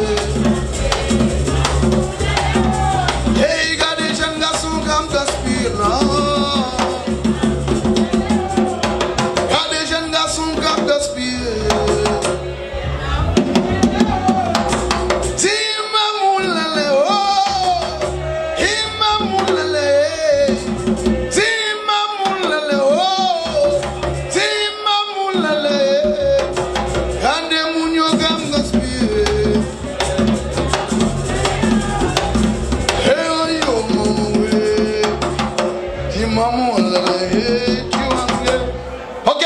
Hey, gade jèn gason k ap gaspiye la. Gade jèn gason k ap gaspiye. Di imam ou lale o. Imam ou lale. Di imam ou lale o. Di imam ou lale. Gade moun yo k ap gaspiye. Hey, oh, yo, maman, we. Di imam ou lale, hey, ki w ap fè? Ok.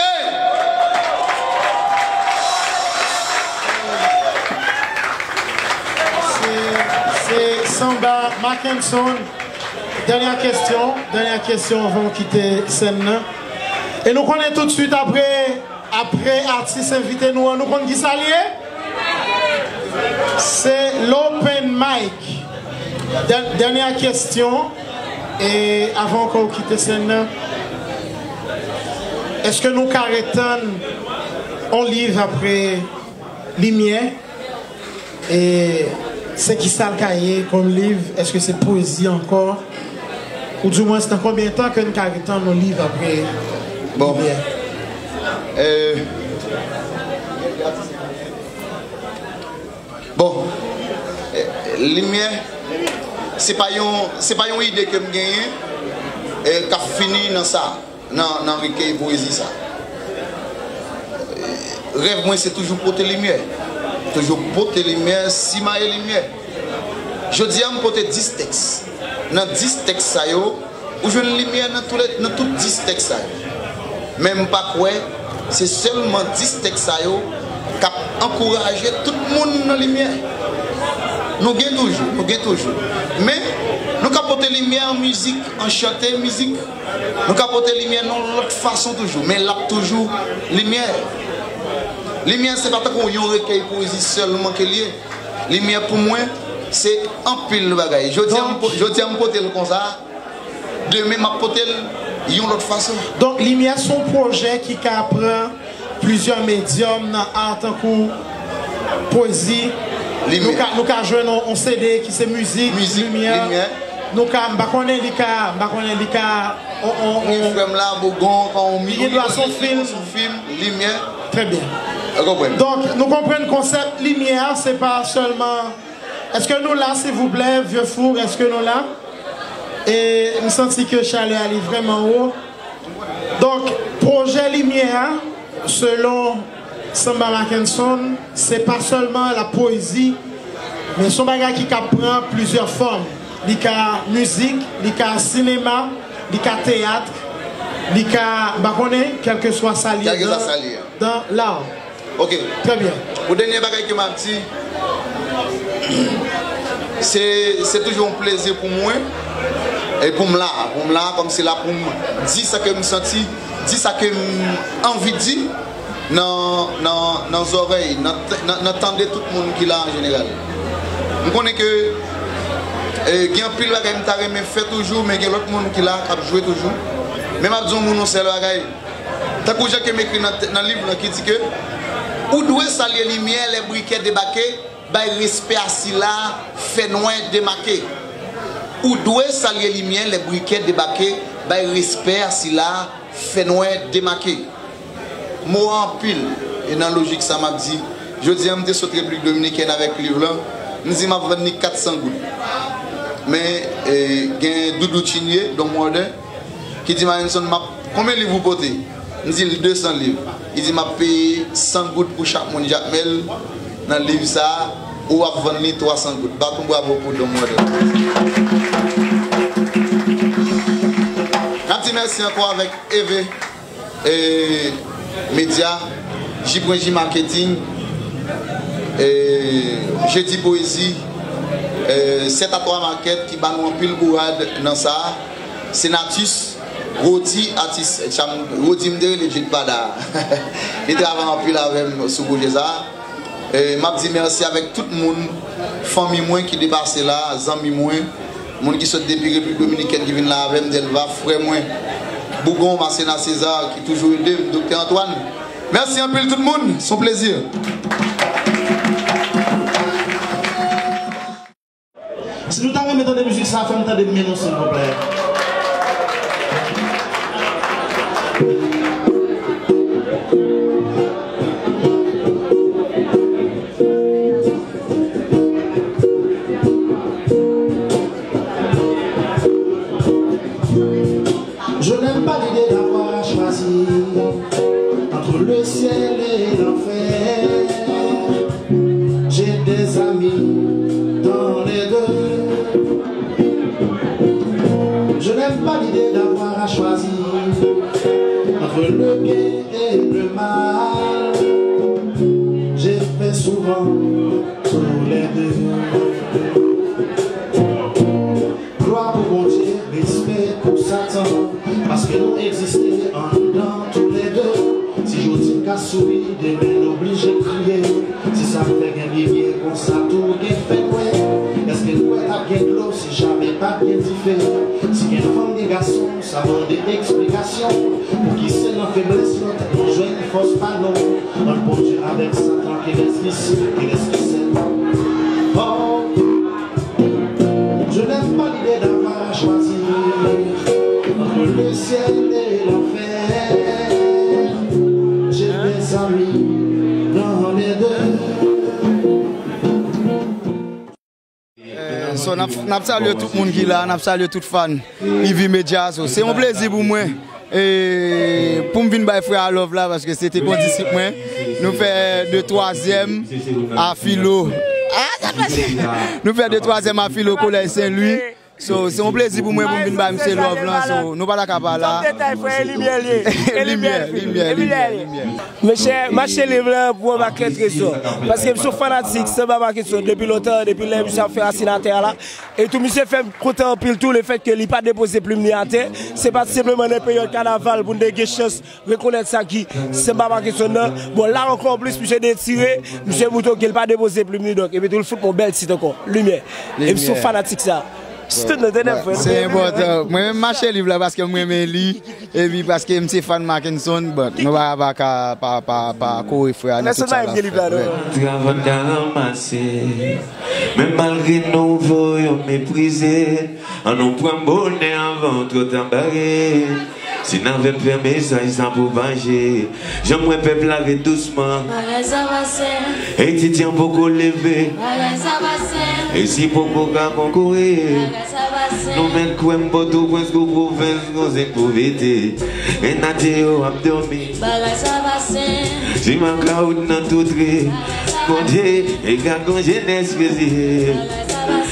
Se, se Samba Mackenson. Dènyè kesyon, dènyè kesyon anvan w kite sèn nan. E nou konnen toutswit apre, apre atis envite nou an, nou konn kisa l ye? Se l'open mic. Dè-, dènyè kesyon, e avan ankò w kite sèn nan, èske nou ka ret tann on liv apre Limyè? E se kisa l ka ye kòm liv? Èske se pwezi ankò? Ou dimwens, nan konbyen tan ke n ka ret tann on liv apre Bon. Limyè? Euh, bon, eh, limyè, se pa yon, se pa yon ide ke m genyen, eh, k ap fini nan sa, nan, nan rekèy pwezi sa. Eh, rèv mwen se toujou pote limyè. Toujou pote limyè, simaye limyè. Jodi a, m pote dis tèks. Nan dis tèks sa yo, ou jwenn limyè nan tout, nan tout dis tèks sa yo. Men m pa kwè se sèlman dis tèks sa yo k ap ankouraje tout moun nan limyè. Nou gen toujou, nou gen toujou. Men, nou ka pote limyè an mizik, an chante mizik. Nou ka pote limyè nan yon lòt fason toujou, men l ap toujou limyè. Limyè se pa tankou yon rekèy pwezi sèlman ke l ye. Limyè pou mwen, se anpil bagay. Jodi a, m po-, jodi a, m pote l konsa. Demen, m ap pote l yon lòt fason. Donk, Limyè se yon pwojè ki ka pran plizyè medyòm nan a, tankou pwezi. Limyè. Nou ka, nou ka jwenn yon, yon C D ki se mizik, mizik, limyè. Limyè. Nou ka, m pa konnen li ka, m pa konnen li ka, on, on, on, gen frè m la, Bougon, kan on li gen dwa se yon fim. Fim, limyè. Trè byen. Ou konprann? Donk, nou konprann konsèp limyè a, se pa sèlman Èske nou la, silvouplè, Vieux Four, èske nou la? E m santi ke chalè a li vrèman wo. Donk, pwojè Limyè a, selon Samba Mackenson, se pa sèlman lapwezi, men se yon bagay ki ka pran plizyè fòm. Li ka mizik, li ka sinema, li ka teyat, li ka, m pa konnen, kèlkeswa sa l ye, kèlkeswa sa l ye, dan, dan la. Ok. Trè byen. Bon, dènye bagay ke m ap di, se, se toujou yon plezi pou mwen, e pou m la, pou m la, kòm se la pou m di sa ke m santi, di sa ke m anvi di nan, nan, nan zòrèy, nan, nan, nan tande tout moun ki la an jeneral. M konnen ke, e, gen anpil bagay m ta renmen fè toujou, men gen lòt moun ki la, k ap jwe toujou. Men m ap di yon moun yon sèl bagay. Tankou jan ke m ekri nan, nan liv lan ki di ke ou dwe salye limyè lè brikè debake, bay respè a sila fènwè demake. Ou dwe salye limyè lè brikè debake, bay respè a sila fènwè demake. Mo a anpil, e nan lojik sa m ap di, jodi a m te sot Repiblik Dominikèn avèk liv lan, m di m ap vann li kat san goud. Men, e, gen Doudou Chinye, Don Morden, ki di Marenson, m ap, konbyen liv ou pote? M di l de san liv. Li di m ap peye san goud pou chak moun, Jakmèl, nan liv sa a, ou ap vann li twa san goud. Bat yon bravo pou Don Morden. N ap di mèsi ankò avèk Eve, e, Medya, J pwen J Marketing, e, Jedi Poezi, e, Sèt a Twa Market ki ba nou anpil bourad nan sa a. Senatus, Rodi, atis, Rodi m te rele Jude Pada. Li travay anpil avè m sou pwojè sa a. E, m ap di mèsi avèk tout moun, fanmi mwen ki depase la, zanmi mwen, moun ki sot depi Repiblik Dominikèn ki vin la avè m, Delva, frè mwen, Bougon, Masena César, ki toujou ede m, Doktè Antoine. Mèsi anpil tout moun, se yon plezi. Si nou ta renmen tande mizik sa, fè m tande men nou, silvouplè. Je n'aime pas l'idée d'avoir à choisir entre le ciel et l'enfer. J'ai des amis dans les deux. Je n'aime pas l'idée d'avoir à choisir entre le bien et le mal. J'ai fait souvent tous les deux. Glwa pou Bondye, respè pou Satan, paske nou egziste anndan toulède. Si jodi n ka souri, demen n oblije kriye. Si sa fè gen limyè, konsa tou gen fènwè. Èske n kwè t ap gen dlo si jamè pa t gen dife? Si gen fanm, gen gason, sa mande eksplikasyon. Pouki se nan feblès lòt nou jwenn fòs pa nou? Ant Bondye avèk Satan, kilès ki si, kilès ki sèt? Oh. Je n'aime pas l'idée d'avoir à choisir entre le ciel et l'enfer. J'ai des amis dans les deux. Eh, so, n ap, n ap salye tout moun ki la, n ap salye tout fan Ivy Media. So, se yon plezi pou mwen. E pou m vin bay frè a love la, paske se te kondisip mwen. Nou fè de twazyèm a filo. Ah, sa pase. Nou fè de twazyèm a filo Kolèj Sen Lwi. So, se yon plezi pou mwen pou m vin bay misye love lan. So, nou pa ta ka pa la. Detay, frè, e limyè l ye. E limyè, limyè, limyè, limyè. Mesye, m achte liv lan pou yon pakèt rezon. Paske m se yon fanatik Samba Maracanson depi lontan, depi lè misye ap fè rasin atè a la. E tou, misye fè m kontan anpil tou, lefètke li pa depoze plim li atè. Se pa senpleman nan peryòd kanaval pou n te gen chans rekonèt sa ki Samba Maracanson nan. Bon, la ankò plis, misye detire, misye moutre ke li pa depoze plim li, donk, epi tou, li fout m yon bèl tit ankò, Limyè. E m se yon fanatik sa. Tout nan tènèb, frè. Se enpòtan. Mwen menm, m achte liv la paske m renmen li. Epi paske m se fan Maracanson, but nou pa, pa ka, pa, pa, pa kore frè a nan tout sa l ap fè. Travann ka ranmase. Men malgre nou voye yo meprize, ann nou pran bonè anvan twò ta bare. Si n avè m fè mesaj sa pwopaje. Jan m wè pèp la ret dousman. Bagay sa pase. Etidyan poko leve. Bagay sa pase. E si poko ka konkore. Bagay sa pase. Nou mèt kwè m Pòtoprens kou pwovens. Gon zen pou vete, men atè yo ap dòmi. Bagay sa pase. Ti makawout nan tout ri. Bondye, e gad gon jenès reziye. Bagay sa pase.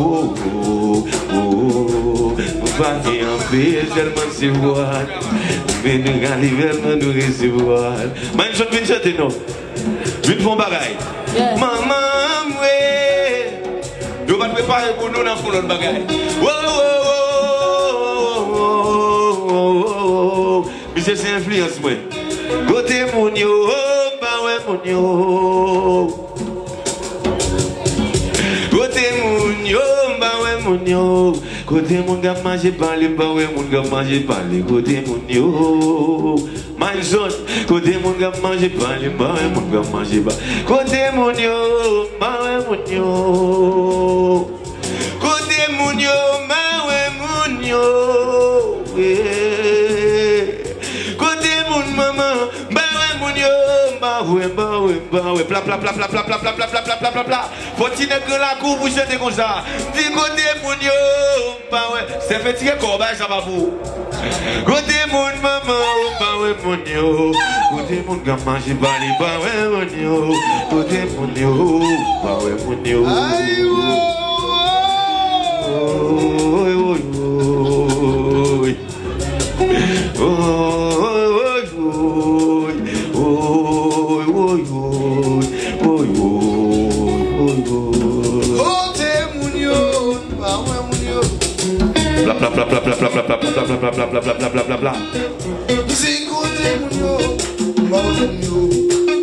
oh, oh, oh. Nou pa gen anpil, sèlman se vwa. Men nou rale, sèlman nou resevwa. Manzon, vin chante non. Vin fè yon bagay. Manman mwen. Yo pa t prepare pou nou nan fon lòt bagay. Wo, wo, wo, wo, wo, wo, wo. Misye se enfliyans mwen. Kote moun yo, m pa wè moun yo. Kote moun yo, m pa wè moun yo. Kote moun k ap manje pale, m pa wè moun k ap manje pale. Kote moun yo, Manzon. Kote moun k ap manje pale, m pa wè moun k ap manje pale. Kote moun yo, m pa wè moun yo. Kote moun yo, m pa wè moun yo. Yeah. Kote moun manman, m pa wè moun yo, m pa wè, m pa wè, m pa wè. Pla, pla, pla. Fò ti nèg gran lakou pou chante konsa. Di kote moun yo, m pa wè. Stephen, tire kò w, bagay sa pa pou ou. Kote moun manman, m pa wè moun yo. Kote moun k ap manje pale, m pa wè moun yo. Kote moun yo, m pa wè moun yo. Ay, wo, wo. Oy, oy, oy. Oy, oy, oy. Oy, oy, oy. Oy, oy, oy, oy. Kote moun yo, m pa wè moun yo. Bla, bla, bla. Di kote moun yo, m pa wè moun yo.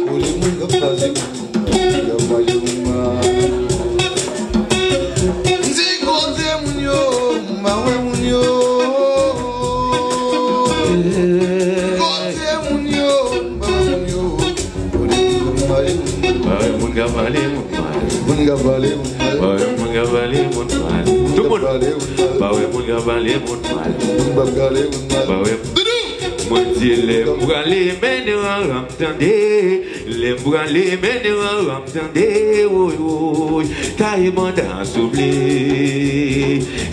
Kote moun yo. Di kote moun yo, m pa wè moun yo. Kote moun yo, m pa wè moun yo. Kote moun yo, m pa wè moun yo. Pa wè moun k ap pale, moun pale. Moun k ap pale, moun pale. Pa wè moun k ap pale, moun pale. Tout moun. Pa wè moun k ap pale, moun pale. Moun k ap pale, moun pale. Pa wè. Doudou! Mwen di lè m prale mennen raram tande. Lè m prale mennen raram tande, woy, woy. Taye banda souple.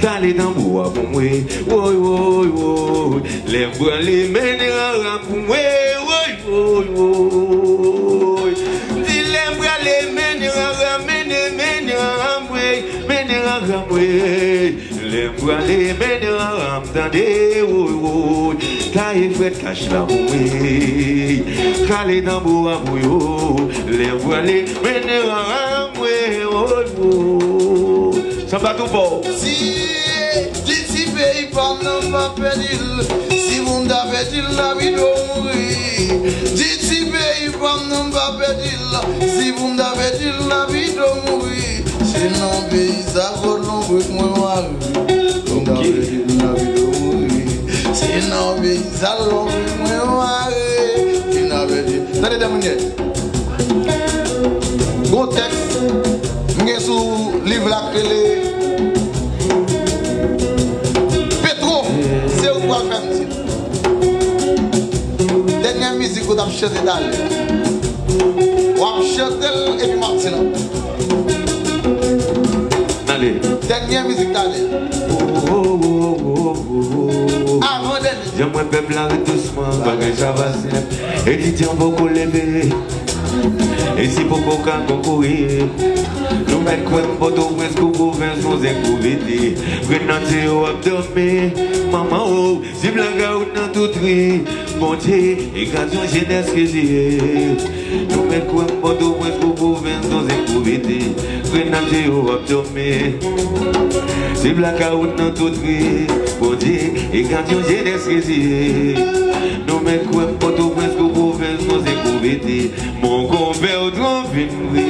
Kale tanbou a pou mwen, woy, woy, woy. Lè m prale mennen raram pou mwen, woy, woy, woy. Di lè m prale mennen raram, mennen, mennen raram, woy. Mennen raram, woy. Lè m prale mennen raram tande, woy, woy. Taye frèt kach la pou mwen. Kale tanbou a pou yo. Lè m prale mennen raram, woy, woy, woy. Sanba tou fò. Si, di ti peyi pa m nan pa pèdi l. Si pou m ta pèdi l, lavi dwe mouri. Di ti peyi pa m nan pa pèdi l. Si pou m ta pèdi l, lavi dwe mouri. Se nan peyi sa kot lonbrik mwen mare. Pou m ta pèdi l, lavi dwe mouri. Se nan peyi sa lonbrik mwen mare. Ki n a pèdi. Tande, Demounye. Gon tèks m gen sou liv la k rele Petro, se ou k pral fè m di l. Dènyè mizik ou t ap chante talè. W ap chante l epi m ap di l ankò. Ale. Dènyè mizik talè. Avan dènyè. Jan mwen pèp la ret dousman, bagay sa pa senp. Etidyan poko leve. E si poko ka konkourir. Nou mèt kwè m Pòtoprens kou pwovens nou zen kou vete. Grenadye yo ap dòmi. Manman o, si blakawout nan tout ri. Bondye, e gad yon jenès rezeye. Nou mèt kwè m Pòtoprens kou pwovens nou zen kou vete. Grenadye yo ap dòmi. Se blakawout nan tout ri. Bondye, e gad yon jenès rezeye. Nou mèt kwè m Pòtoprens kou pwovens nou zen kou vete. Mon konpè ou twò vin vre.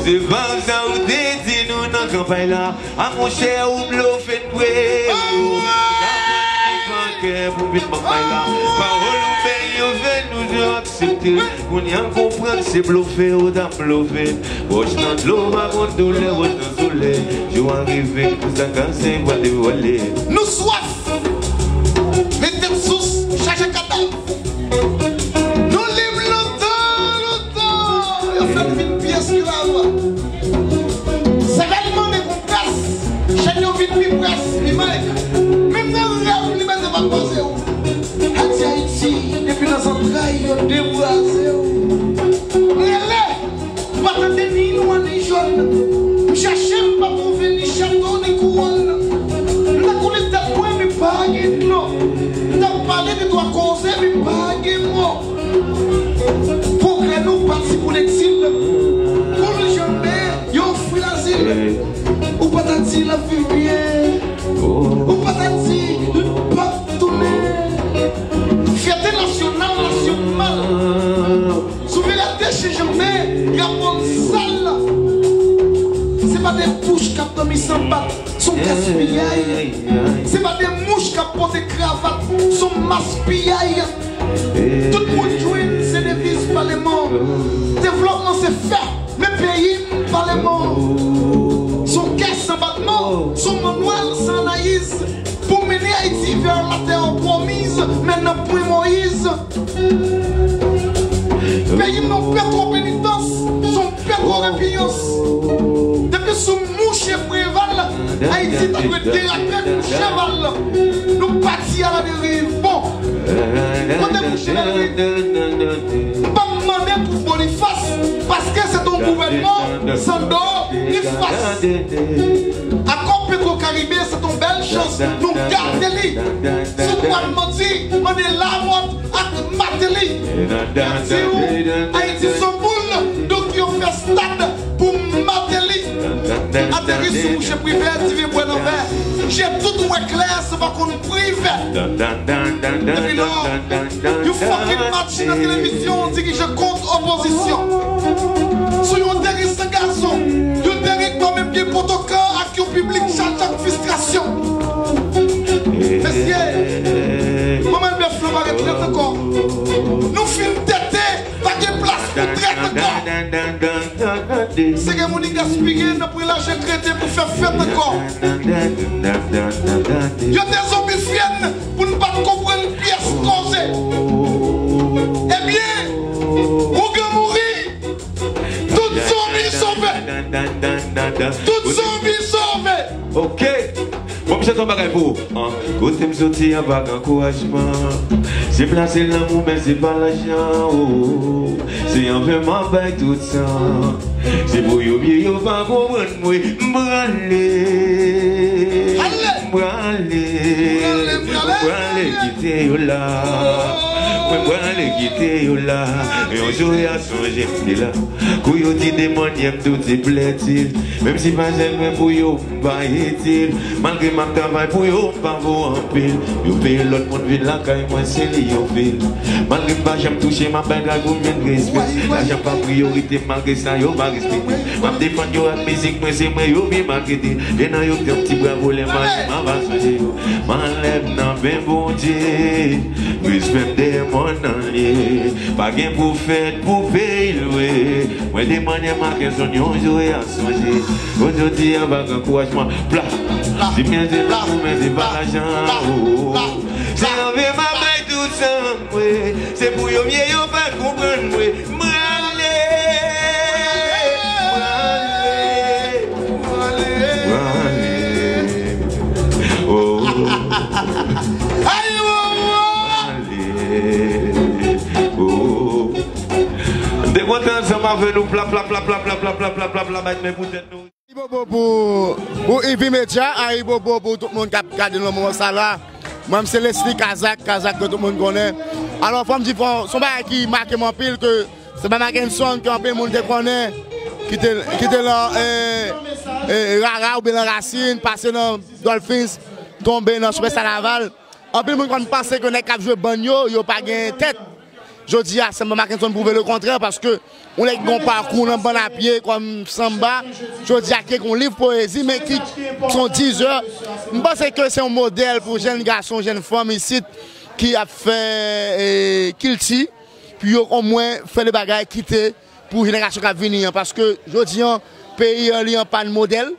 Se pa sa ou te di nou nan kanpay la. A monchè ou blofe n vre. Ou ta konn ki pa kè pou vin manmay la. Pawòl ou bay yo fè nou yo aksepte. Kounye a m konprann se blofe ou t ap blofe. Wòch nan dlo pa konn doulè, wòch nan solèy. Jou a rive, kou sa kase, pral devwale. Nou swaf! Men tèt sous, chaje kadav. Nou liv lontan, lontan. Yo fè n vin pi esklav. Sèvèl mande gon pès. Chèn yo vin pi près, pi mayk. Menm nan rèv, libète pa pase w. Ayiti, Ayiti, depi nan zantray, yo debraze w. M rele, m pa tande ni nwa ni jòn. M chache, m pa twouve ni chato, ni kouwòn. M ta koule tèt mwen, men pa gen dlo. M ta pale de twa koze, men pa gen mo. Pwogrè nou pati pou legzil. Kou l janbe, yo ofri l azil. Ou pa ta di l ap viv byen. Ou pa ta di l p ap tounen. Fyète nasyonal, nasyonal. Souverènte chen janbe, grapòl sal. Se pa de bouch k ap dòmi san bat. S on gaspiyay. Se pa de mouch k ap pote kravat, s on maspiyay. Tout moun jwenn se deviz Paleman. Devlòpman se fè, men peyi m Paleman. S on kè san batman, s on mannwal san anayiz. Pou mennen Ayiti vè latè pwomiz, men nan pwen Moyiz. Peyi m nan petwopenitans, s on petworepiyans. Depi sou mouche Preval, Ayiti ta dwe derape kou cheval. Nou pati aladeriv. Bon, kote mouche la ye? M p ap mande pou Bonifas, paske se t on gouvènman san do ni fas. Akò Petro Karibe se t on bèl chans, nou gate li. Si w kwè m manti, mande Lamòt ak Mateli. Yo di w Ayiti s on boul, donk yo fè stad pou Mateli. Ateri sou mouche Privè, di vin bwè nan vè. Je tout wè klè, se pa konn Privè. Epi lò, yon fucking match nan televizyon dirije kont opozisyon. Sou yon Derrick san gazon, yon Derrick pa menm gen pwotokan ak yon piblik chaje ak fristrasyon. Mesye, manman bèf lan pa gen trèt ankò. Nou fin tete, pa gen plas pou trèt ankò. Se gen moun ki gaspiye nan pran lajan kredi pou fè fèt ankò. Yo te zonbifye n pou n pa t konprann pyès koze. Ebyen, ougan mouri, tout zonbi sove. Tout zonbi sove. Ok. Bon, m chante yon bagay pou ou. An, kote m soti an pa gen ankourajman. Se plase lanmou, men se pa lajan. Oh, se anvè m ap bay tout sa. Se pou yo byen yo pa konprann mwen. M prale. M prale. M prale kite yo la. Mwen prale kite yo la. Yon jou y a sonje m te la. Kou yo di de mannyè m tou te plètil. Menm si pa sèl mwen pou yo m pa itil. Malgre m ap travay pou yo, m pa vo anpil. Yo peye lòt moun vin lakay mwen, se li yo fil. Malgre m pa janm touche, m ap bay gag pou m jwenn respè. Lajan pa priyorite m, malgre sa yo pa respekte. M ap defann yo ak mizik mwen, se mwen yo vin maltrete. Gen nan yo k te yon ti bravo lè m ale, m ava sonje yo. M anlè m nan men Bondye. Respè m dèyè mòn nan l ye. Pa gen pwofèt pou peyi lwe. Mwen te mande Mackenson yon jou y a sonje. Bon, jodi a pa gen ankourajman. Pla. Di men se lanmou, men se pa lajan. Oh. Se anvè m ap bay tout sa m vle. Se pou yo byen yo pa konprann mwen. M prale. M prale. M prale. Oh. Ay, oh, oh. M prale. Oh. M te kontan ansanm avè nou, pla, pla, bay men pou tèt nou. Ayibobo pou, pou Ivy Media, ayibobo pou tout moun k ap gade nan moman sa la. Mwen, m se Leslie Kazak, Kazak ke tout moun konnen. Alò, fò m di, fò, se yon bagay ki make m anpil, ke se pa Mackenson ke anpil moun te konnen, ki te, ki te nan, eh, eh, rara oubyen nan rasin, pase nan Dolphins, tonbe nan Superstar Laval. Anpil moun konn panse ke nèg k ap jwe bann yo, yo pa gen tèt. Jodi a, Samba Mackenson pwouve lekontrè, paske yon nèg ki gen yon pakou nan bann a pye kòm sanba, jodi a ki ekri yon liv poezi, men ki se yon dizè. M panse ke se yon modèl pou jèn gason, jèn fanm isit ki ap fè, eh, kilti, pou yo omwen fè de bagay kite pou jenerasyon k ap vini an, paske jodi an, peyi an, li an pàn modèl.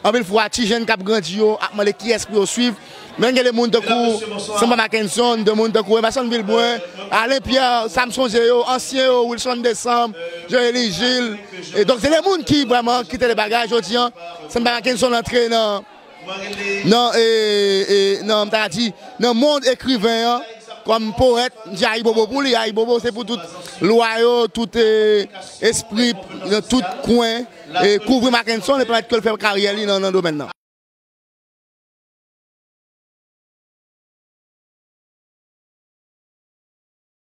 Anpil fwa, ti jèn k ap grandi yo ap mande kiyès pou yo swiv. Men gen de moun tankou Samba Mackenson, de moun tankou Emerson Vilbrun, Alain Pierre, sa m sonje yo, ansyen yo, Wilson Deschamps, Joely Gilles. E donk, se de moun ki vrèman kite de bagay jodi an. Samba Mackenson antre nan, nan, e, e, nan, m ta di, nan mond ekriven an, kòm powèt, m di ayibobo pou li, ayibobo se pou tout lwa yo, tout, e, espri nan tout kwen, e kouvri Mackenson e pèmèt ke l fè karyè li nan, nan domèn nan.